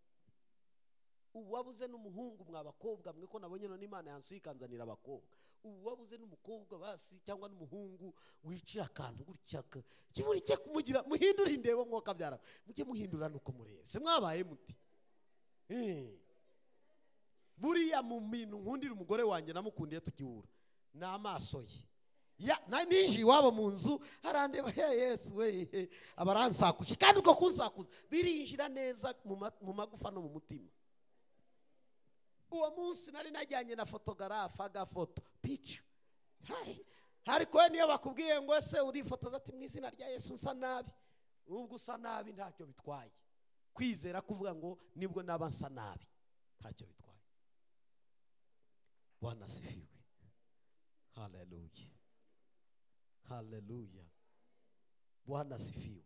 Uwabuze n'umuhungu mwabakobwa mwe ko nabonye none Imana yansuye ikanzanira abakobwa. Uwabuze n'umukobwa basi cyangwa n'umuhungu wicira akantu gutya kimurike kumugira muhindura indebo mwoka byara, mujye muhindura nuko murebe se mwabaye muti. Buriya mu bintu nkundira umugore wanjye namukundiye tukihura n'amaso ye. Ya ninji iwabo mu nzu harandeba, yes we, abaransakusha kandi uko kunsakuza birinjira neza mu magufa no mu mutima. Uwo munsi nari najyanye na photographe agafoto picture. Ariko niyo bakubwiye ngo ese urifotoza ati mu izina rya Yesu nsa nabi, ubwo usa nabi ntacyo bitwaye. Kwizera kuvuga ngo nibwo naba nsa nabi ntacyo bitwaye. Bwana sifiwe. Haleluya. Haleluya. Bwana sifiwe.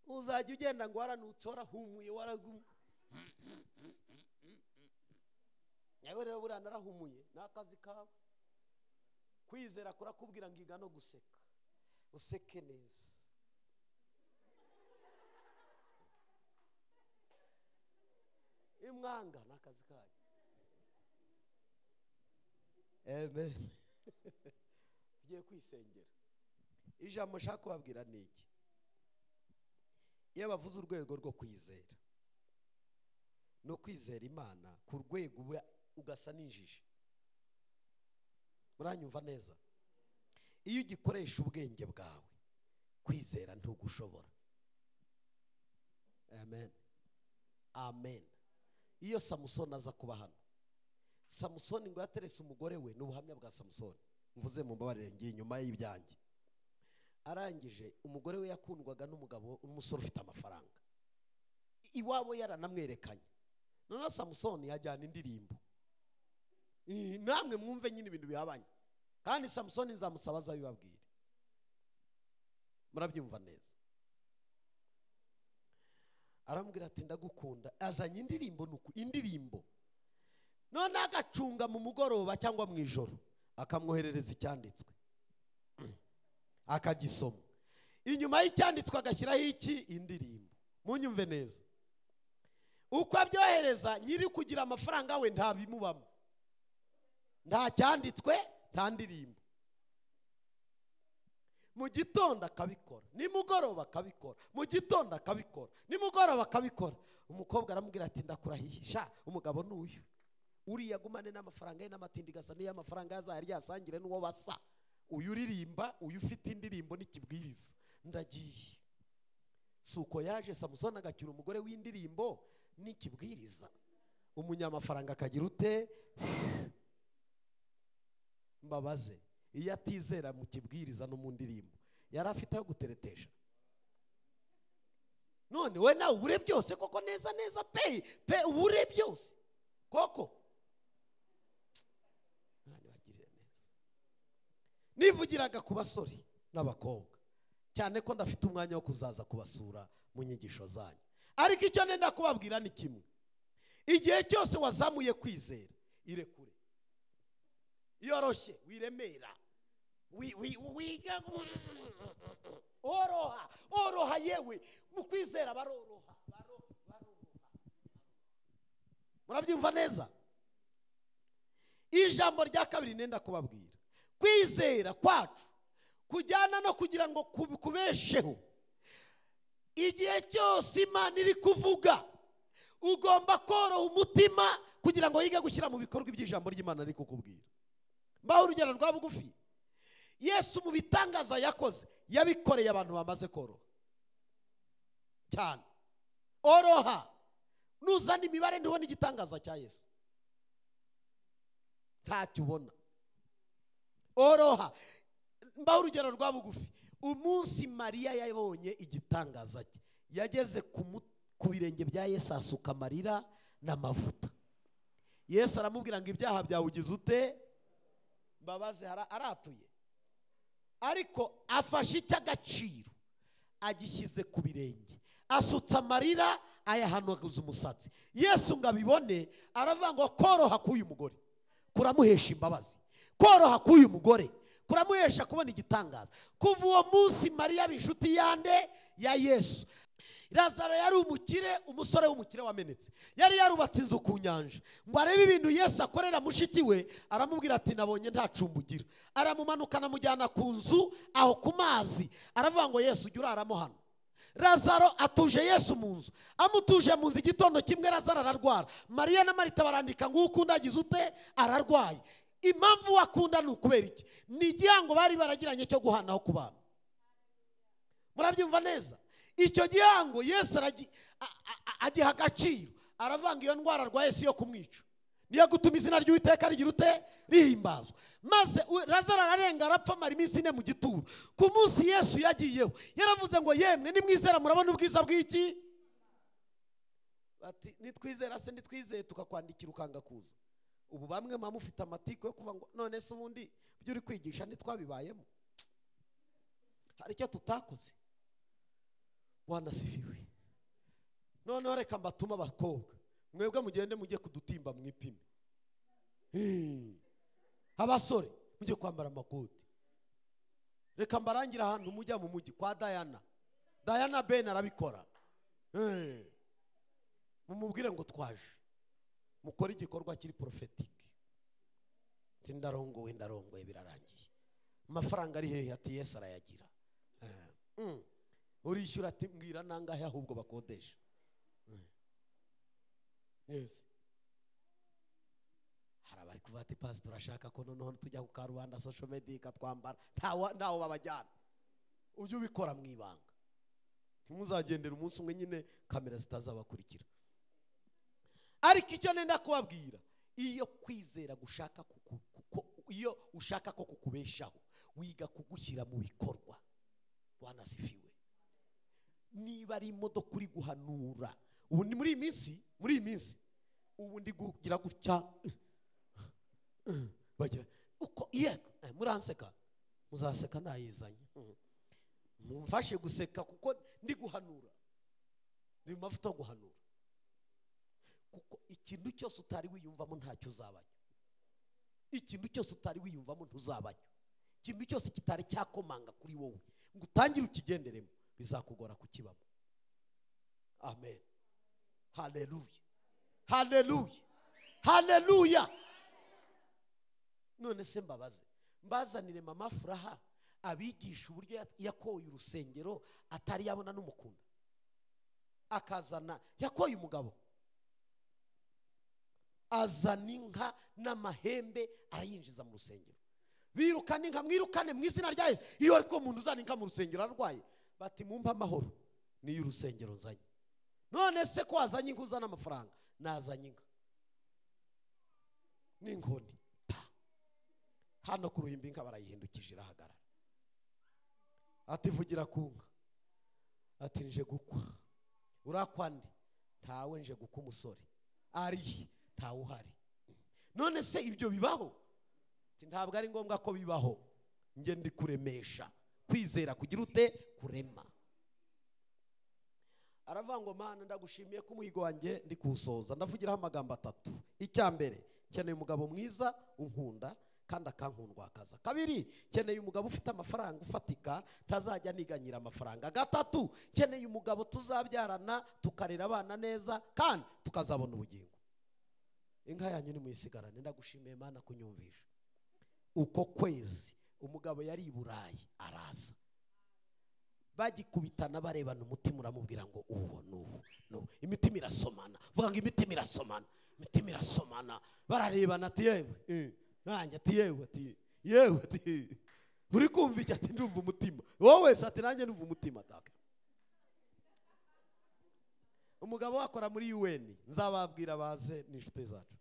Uzajya ugenda ngo waranutse, warahumuye, waragumye. Nyawe rero buriya narahumuye, ni akazi kawe. Kwizera kurakubwira ngo iga no guseka, useke neza. Imwanga ni akazi kayo. Amen. Tugiye kwisengera. Ijambo nshaka kubabwira ni iki: iyo bavuze urwego rwo kwizera, no kwizera Imana ku rwego ugasa n'injiji. Muranyumva neza? Iyo ugikoresha ubwenge bwawe, kwizera ntugushobora. Amen. Amen. Iyo Samusoni aza kuba hano, Samusoni ngo yaterese umugore we, n'ubuhamya bwa Samusoni mvuze mu mbabarire ngiye inyuma y'ibyanjye. Arangije umugore we yakundwaga n'umugabo, umusore ufite amafaranga, iwabo yaranamwerekanye. Noneho Samusoni yajyana indirimbo, namwe mwumve nyine ibintu bihabanye, kandi Samusoni nzamusaba azabibabwire. Murabyumva neza? Aramubwira ati ndagukunda, azanye indirimbo, nuko indirimbo. None agacunga mu mugoroba cyangwa mu ijoro, akamwoherereza icyanditswe akagisoma. Inyuma y'icyanditswe agashyiraho iki? Indirimbo. Munyumve neza. Uko abyohereza, nyiri kugira amafaranga we ntabimubamo, nta cyanditswe, nta ndirimbo. Mu gitondo akabikora, nimugoroba akabikora, mu gitondo akabikora, nimugoroba akabikora. Umukobwa aramubwira ati ndakurahisha, umugabo n'uyu uriya gumane n'amafaranga ye n'amatindi gasa niyo amafaranga yazarya asangire n'uwo basa. Uyu uririmba, uyu ufite indirimbo n'ikibwiriza, ndagiye. Suko yaje Samusoni agacyura umugore w'indirimbo n'ikibwiriza, umunyamafaranga akagira ute? Mbabaze, iyo atizera mu kibwiriza no mu ndirimbo, yari afite aho guteretesha? None we nawe ubure byose koko, neza neza pe pe, ubure byose koko. Nani bagirire neza. Nivugiraga ku basore n'abakobwa cyane ko ndafite umwanya wo kuzaza kubasura mu nyigisho zanyu, ariko icyo nenda kubabwira ni kimwe: igihe cyose wazamuye kwizera, irekure, yoroshye, wiremera, wiga, oroha, oroha. Yewe mu kwizera baroroha, baroroha. Murabyumva neza? Ijambo rya kabiri nenda kubabwira, kwizera kwacu kujyana no kugira ngo kubesheho. Igihe cyose Imana iri kuvuga, ugomba koroha umutima kugira ngo yige gushyira mu bikorwa iby'ijambo ry'Imana ari kukubwira. Mbaho urugero rwa bugufi. Yesu mu bitangaza yakoze, yabikoreye abantu bamaze koroha cyane. Oroha, nuzana imibare ntubona igitangaza cya Yesu, ntacyo ubona. Oroha. Mbaho urugero rwa bugufi. Umunsi Mariya yabonye igitangaza cye, yageze ku birenge bya Yesu asuka amarira n'amavuta. Yesu aramubwira ngo ibyaha byawe ugize ute? Mbabaze, aratuye, ariko afashe icy'agaciro agishyize ku birenge, asutse amarira, ayahanaguza umusatsi. Yesu ngo abibone, aravuga ngo koroha k'uyu mugore kuramuhesha imbabazi, koroha k'uyu mugore kuramuhesha kubona igitangaza. Kuva uwo munsi Mariya aba inshuti yande? Ya Yesu. Lazaro yari umukire, umusore w'umukire wamenetse, yari yarubatse inzu ku nyanja. Ngo arebe ibintu Yesu akorera mushiki we, aramubwira ati nabonye nta cumbi ugira. Aramumanuka anamujyana ku nzu aho ku mazi, aravuga ngo Yesu ujya uraramo hano. Lazaro atuje Yesu mu nzu, amutuje mu nzu. Igitondo kimwe Lazaro ararwara. Mariya na Marita barandika ngo ukunda agize ute? Ararwaye. Impamvu wakunda ni ukubera iki? Ni igihango bari baragiranye cyo guhanaho ku bantu. Murabyumva neza? Icyo gihango Yesu agiha agaciro, aravanga iyo ndwara arwaye si yo kumwica, niyo gutuma izina ry'Uwiteka rigira ute? Rihimbazwa. Maze Lazaro ararenga arapfa, amara iminsi ine mu gituro. Ku munsi Yesu yagiyeho, yaravuze ngo yemwe nimwizera murabona ubwiza bw'iki? Bati nitwizera se nitwizeye tukakwandikira ukanga kuza. Ubu bamwe mama mufite amatiko yo kuva ngo none se ubundi byo uri kwigisha ntitwabibayemo, hari icyo tutakoze. Bwana asifiwe. Noneho reka mbatuma abakobwa, mwebwe mugende mujye kudutimba mwipime. Abasore mujye kwambara amakoti. Reka mbarangira ahantu mujya mu mujyi kwa Diana. Diana Ben arabikora. Mumubwire ngo twaje mukore igikorwa kiri prophetic. Ndarongowe ndarongoye birarangiye. Amafaranga ari hehe? Ati Yesu arayagira. Urishyura ati mbwira nangahe ahubwo bakodesha. Yes. Hari abari kuvuga ati pastor ashaka ko noneho tujya ku karubanda social media ikatwambara, ntawo babajyana. Ujye ubikora mu ibanga, ntimuzagendera umunsi umwe nyine kamera zitazabakurikira. Ariko icyo nenda kubabwira, iyo kwizera gushaka iyo ushaka ko kukubeshaho, wiga kugushyira mu bikorwa. Bwana asifiwe. Niba ari imodoka uri guhanura ubu ni muri iyi minsi ubu ndi kugira gutya bagira uko yego, muranseka muzaseka nayizanye, mumfashe guseka kuko ndi guhanura, ni mavuta guhanura. Kuko ikintu cyose utari wiyumvamo ntacyo uzabacyo, ikintu cyose utari wiyumvamo ntuzabacyo, ikintu cyose kitari cyakomanga kuri wowe ngo utangire ukigenderemo bizakugora kukibamo. Amen. Haleluya, haleluya, haleluya. None se mbabaze, mbazanire mama Furaha abigisha uburyo yakoye urusengero atari yabona n'umukunda, akazana yakoye umugabo, azana inka n'amahembe arayinjiza mu rusengero. Birukana inka, mwirukane mu izina rya Yesu. Iyo ariko umuntu uzana inka mu rusengero arwaye, bati mumpa amahoro niyo urusengero nzanye. None se ko wazanye inka uzana amafaranga? Nazanye inka n'inkoni. Hano ku ruhimbi inka barayihindukije irahagarara. Ati vugira ku nka, ati nje gukwa. Urakwa nde? Ntawe, nje gukwa umusore. Ari ntawe uhari. None se ibyo bibaho? Ati ntabwo ari ngombwa ko bibaho, nge ndi kuremesha. Kwizera kugira ute? Kurema. Aravuga ngo Mana ndagushimiye ko umuhigo wanjye ndi kuwusoza. Ndavugiraho amagambo atatu. Icya mbere, nkeneye umugabo mwiza unkunda kandi akankundwakaza. Kabiri, nkeneye umugabo ufite amafaranga ufatika ntazajya niganyira amafaranga. Gatatu, nkeneye umugabo tuzabyarana tukarera abana neza kandi tukazabona ubugingo. Inka yanyu ni muyisigarane. Ndagushimiye Mana kunyumvisha. Uko kwezi umugabo yari i Burayi araza, bagikubitana barebana umutima uramubwira ngo uwo n'uwo n'uwo. Imitima irasomana. Vuga ngo imitima irasomana, imitima irasomana. Bararebana ati yewe nanjye, ati yewe, ati yewe, ati uri kumva iki? Ati ndumva umutima. Wowe se? Ati nanjye ndumva umutima. Taka umugabo wakora muri UN, nzababwira baze n'inshuti zacu.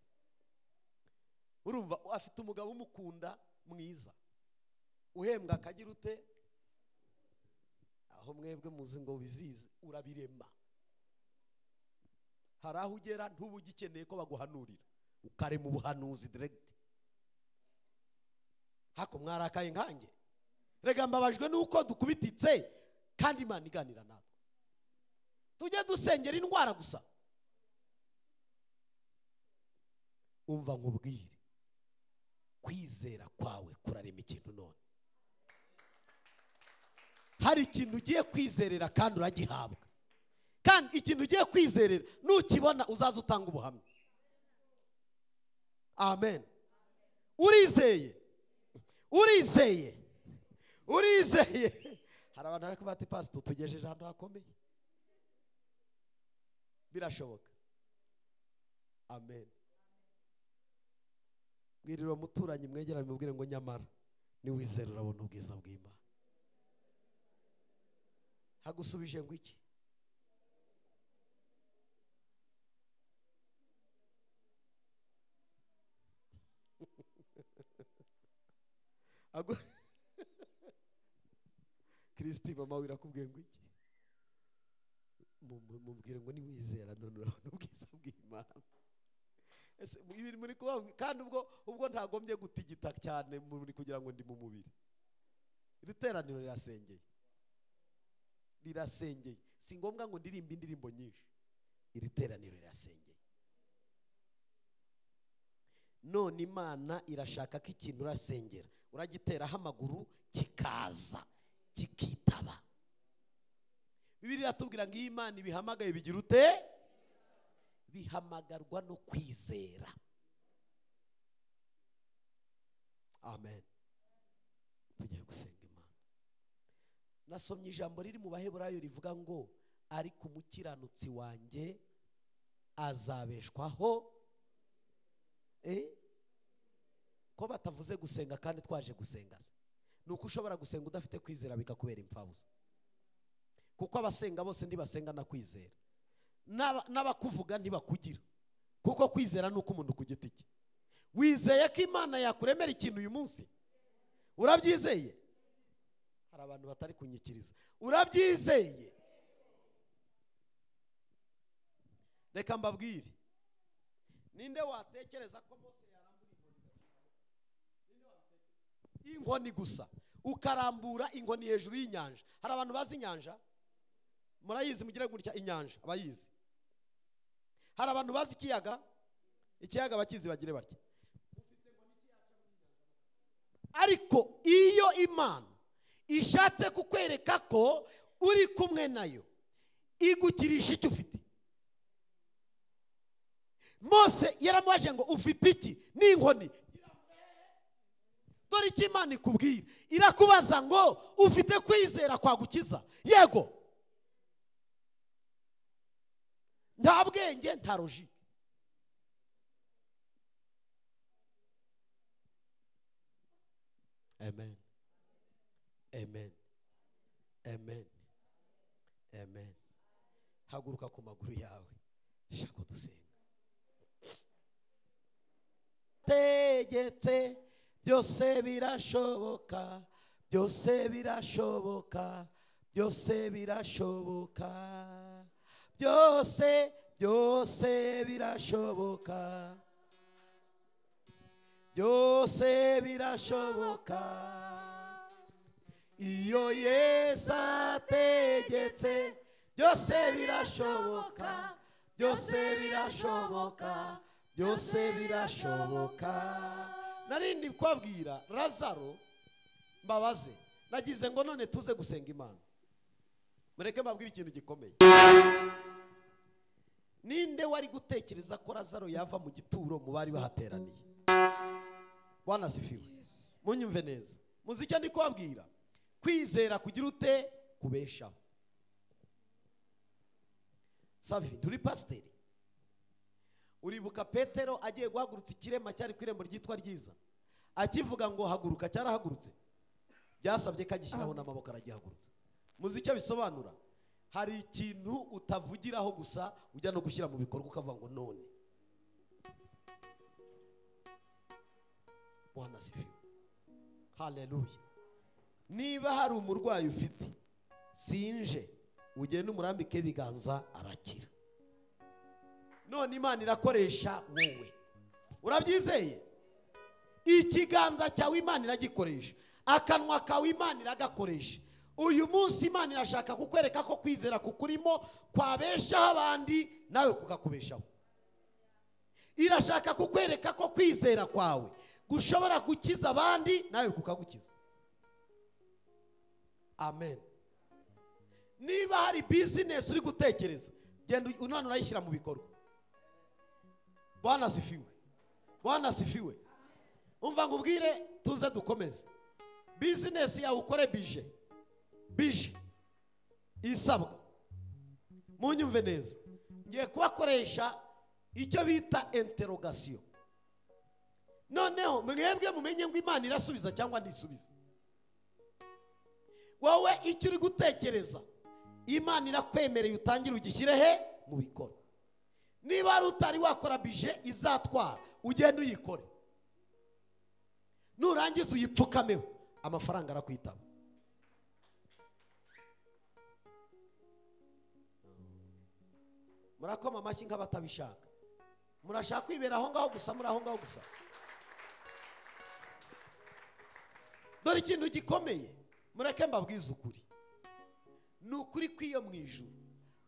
Urumva afite umugabo umukunda mwiza uhembwa akagira ute? Aho mwebwe muzi ngo bizize urabirema. Hari aho ugera ntubu ugikeneye ko baguhanurira, ukarema ubuhanuzi direct. Hako mwarakaye nkanjye. Rega mbabajwe nuko dukubititse kandi Imana iganira natwe. Tujye dusengera indwara gusa. Umva nkubwire, kwizera kwawe kurarema ikintu. None hari ikintu ugiye kwizerera kandi uragihabwa. Kandi ikintu ugiye kwizerera nukibona uzaza utanga ubuhamya. Amen. Urizeye, urizeye, urizeye. Hari abantu bari kuvuga ati pastor tugejeje ahantu hakomeye. Birashoboka. Amen. Bwirira umuturanyi mwegeranye mubwire ngo nyamara niwizera urabona ubwiza bw'Imana. Hagusubije ngo iki? Kristi mama wirakubwiye ngo iki? Mubwire ngo niwizera none urabona ubwiza bw'Imana. Ese ibiri muri kuba kandi ubwo ntagombye gutigita cyane muri kugira ngo ndi mu mubiri. Iri teraniro rirasengeye, rirasengeye. Si ngombwa ngo ndirimbe indirimbo nyinshi, iri teraniro rirasengeye. None Imana irashaka ko ikintu urasengera uragiteraho amaguru kikaza kikitaba. Bibiliya iratubwira ngo iyo Imana ibihamagaye bigira ute? Bihamagarwa no kwizera. Amen. Tugiye gusenga Imana. Nasomye ijambo riri mu Baheburayo rivuga ngo ariko umukiranutsi wanjye azabeshwaho. Ko batavuze gusenga kandi twaje gusenga. Nuko ushobora gusenga udafite kwizera bikakubera imfabusa. Kuko abasenga bose ntibasenga na kwizera, n'abakuvuga ntibakugira. Kuko kwizera nuko umuntu ku giti cye. Wizeye ko Imana yakuremera ikintu uyu munsi? Urabyizeye? Hari abantu batari kunyikiriza. Urabyizeye? Reka mbabwire. Ninde watekereza ko Mose yarambura inkoni? Inkoni gusa. Ukarambura inkoni hejuru y'inyanja. Hari abantu bazi inyanja? Murayizi, mugire gutya inyanja, abayizi. Hari abantu bazi ikiyaga? Ikiyaga bakizi bagire batya. Ariko iyo Imana ishatse kukwereka ko uri kumwe nayo, igukirisha icyo ufite. Mose yaramubaje ngo ufite iki? Ni inkoni. Dore icyo Imana ikubwira, irakubaza ngo ufite kwizera kwagukiza? Yego. Nta bwenge, nta logique. Amen. Amen. Amen. Amen. Haguruka ku maguru yawe. Shaka dusenga. Tegetse byose birashoboka, byose birashoboka, byose birashoboka, byose byose birashoboka, byose birashoboka. Iyo Yesu ategetse byose birashoboka, byose birashoboka, byose birashoboka. Narindi kwabwira Lazaro, mbabaze nagize ngo none tuze gusenga Imana. Mureke mbabwire ikintu gikomeye. Ninde wari gutekereza ko Lazaro yava mu gituro mu bari bahateraniye? Bwana sifiwe. Munyumve neza. Muzi icyo ndi kubabwira? Kwizera kugira ute? Kubeshaho. Safi, turi pasiteri. Uribuka Petero agiye guhagurutsa ikirema cyari ku irembo ryitwa Ryiza, akivuga ngo haguruka cyarahagurutse. Byasabye ko agishyiraho n'amaboko aragihagurutsa. Muzi icyo bisobanura? Hari ikintu utavugiraho gusa, ujya no gushyira mu bikorwa ukavuga ngo none. Bwana sifiwe. Haleluya. Niba hari umurwayi ufite, sinje ugende umurambike ibiganza arakira. None Imana irakoresha wowe. Urabyizeye? Ikiganza cyawe Imana iragikoresha, akanwa kawe Imana iragakoresha. Uyu munsi Imana irashaka kukwereka ko kwizera kukurimo kwabeshaho abandi nawe kukakubeshaho. Irashaka kukwereka ko kwizera kwawe gushobora gukiza abandi nawe kukagukiza. Amen. Niba hari business uri gutekereza, genda unone urayishyira mu bikorwa. Bwana sifiwe. Bwana sifiwe. Umva ngubwire tuze dukomeze. Business yawe ukore bije. Bije isabwa. Munyumve neza. Ngiye kubakoresha icyo bita interrogation. Noneho mwebwe mumenye ngo Imana irasubiza cyangwa ntisubiza. Wowe icyo uri gutekereza, Imana irakwemereye utangire ugishyire he mu bikorwa. Niba ari utari wakora bije izatwara, ugende uyikore. Nurangiza uyipfukameho, amafaranga arakwitaba. Murakoma amashyi nk'abatabishaka. Murashaka kwibera aho ngaho gusa, muri aho ngaho gusa. Dore ikintu gikomeye, mureke mbabwize ukuri. Ni ukuri kw'iyo mu ijuru.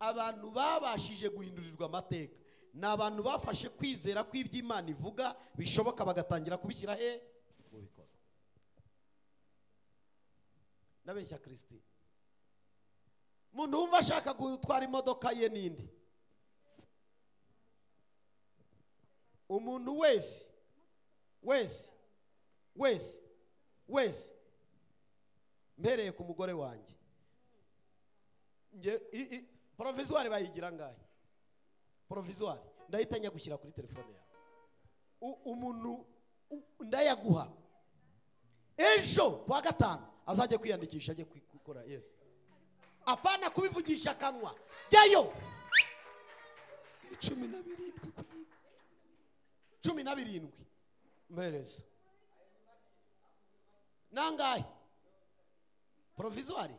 Abantu babashije guhindurirwa amateka ni abantu bafashe kwizera kw'iby'Imana ivuga bishoboka bagatangira kubishyira he mu bikorwa. Ndabeshya Christine, umuntu wumva ashaka gutwara imodoka ye ninde? Umuntu wese wese wese wese, mpereye ku mugore wanjye, nge provisoire bayigira ngahe? Provisoire ndahita njya gushyira kuri telefone yawe. Umuntu ndayaguha ejo kwa gatanu azajya kwiyandikisha ajye gukora. Yes, apana kubivugisha akanwa, jyayo. 17 17 mpereza nangahe? Provisoire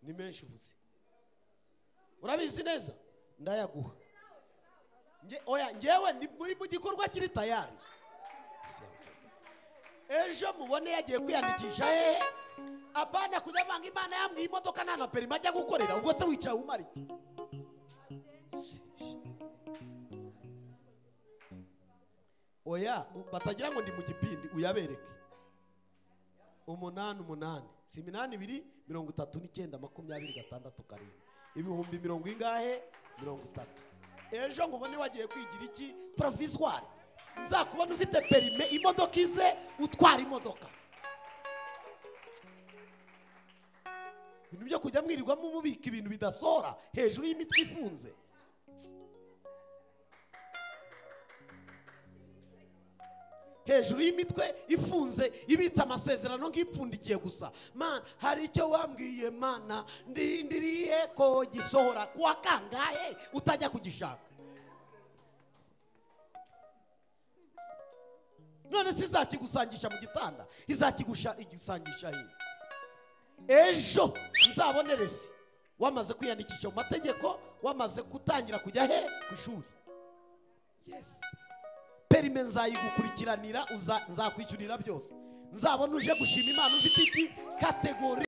ni menshi uvuze, urabizi neza, ndayaguha. Oya, ngewe ni mu gikorwa kiri tayari. Ejo mubone yagiye kwiyandikisha hehe? Apana kujya vanga Imana yambwiye imodoka nta na perima ajya gukorera, ubwo se wicaye umara iki? Oya, batagira ngo ndi mu gipindi, uyabereke. 8 8 si 8 2 39 26 7 ibihumbi mirongo ingahe? 30. Ejo ngubone wagiye kwigira iki? Provisoire. Nzakubona ufite perime, imodoka ize utwara imodoka. Ibintu byo kujya mwirirwamo mubika ibintu bidasora hejuru y'imitwe ifunze. Hejuru y'imitwe ifunze ibitse amasezerano nk'ipfundikiye gusa. Mana, hari icyo wambwiye Mana, ndindiriye ko gisohora. Kuwa kangahe utajya kugishaka? None se izakigusangisha mu gitanda, izakigusangisha he? Ejo nzabonerese wamaze kwiyandikisha mu mategeko, wamaze gutangira kujya he? Ku ishuri. Yes, perime nzayigukurikiranira, nzakwishyurira byose. Nzabona uje gushima Imana ufite iki? Kategori.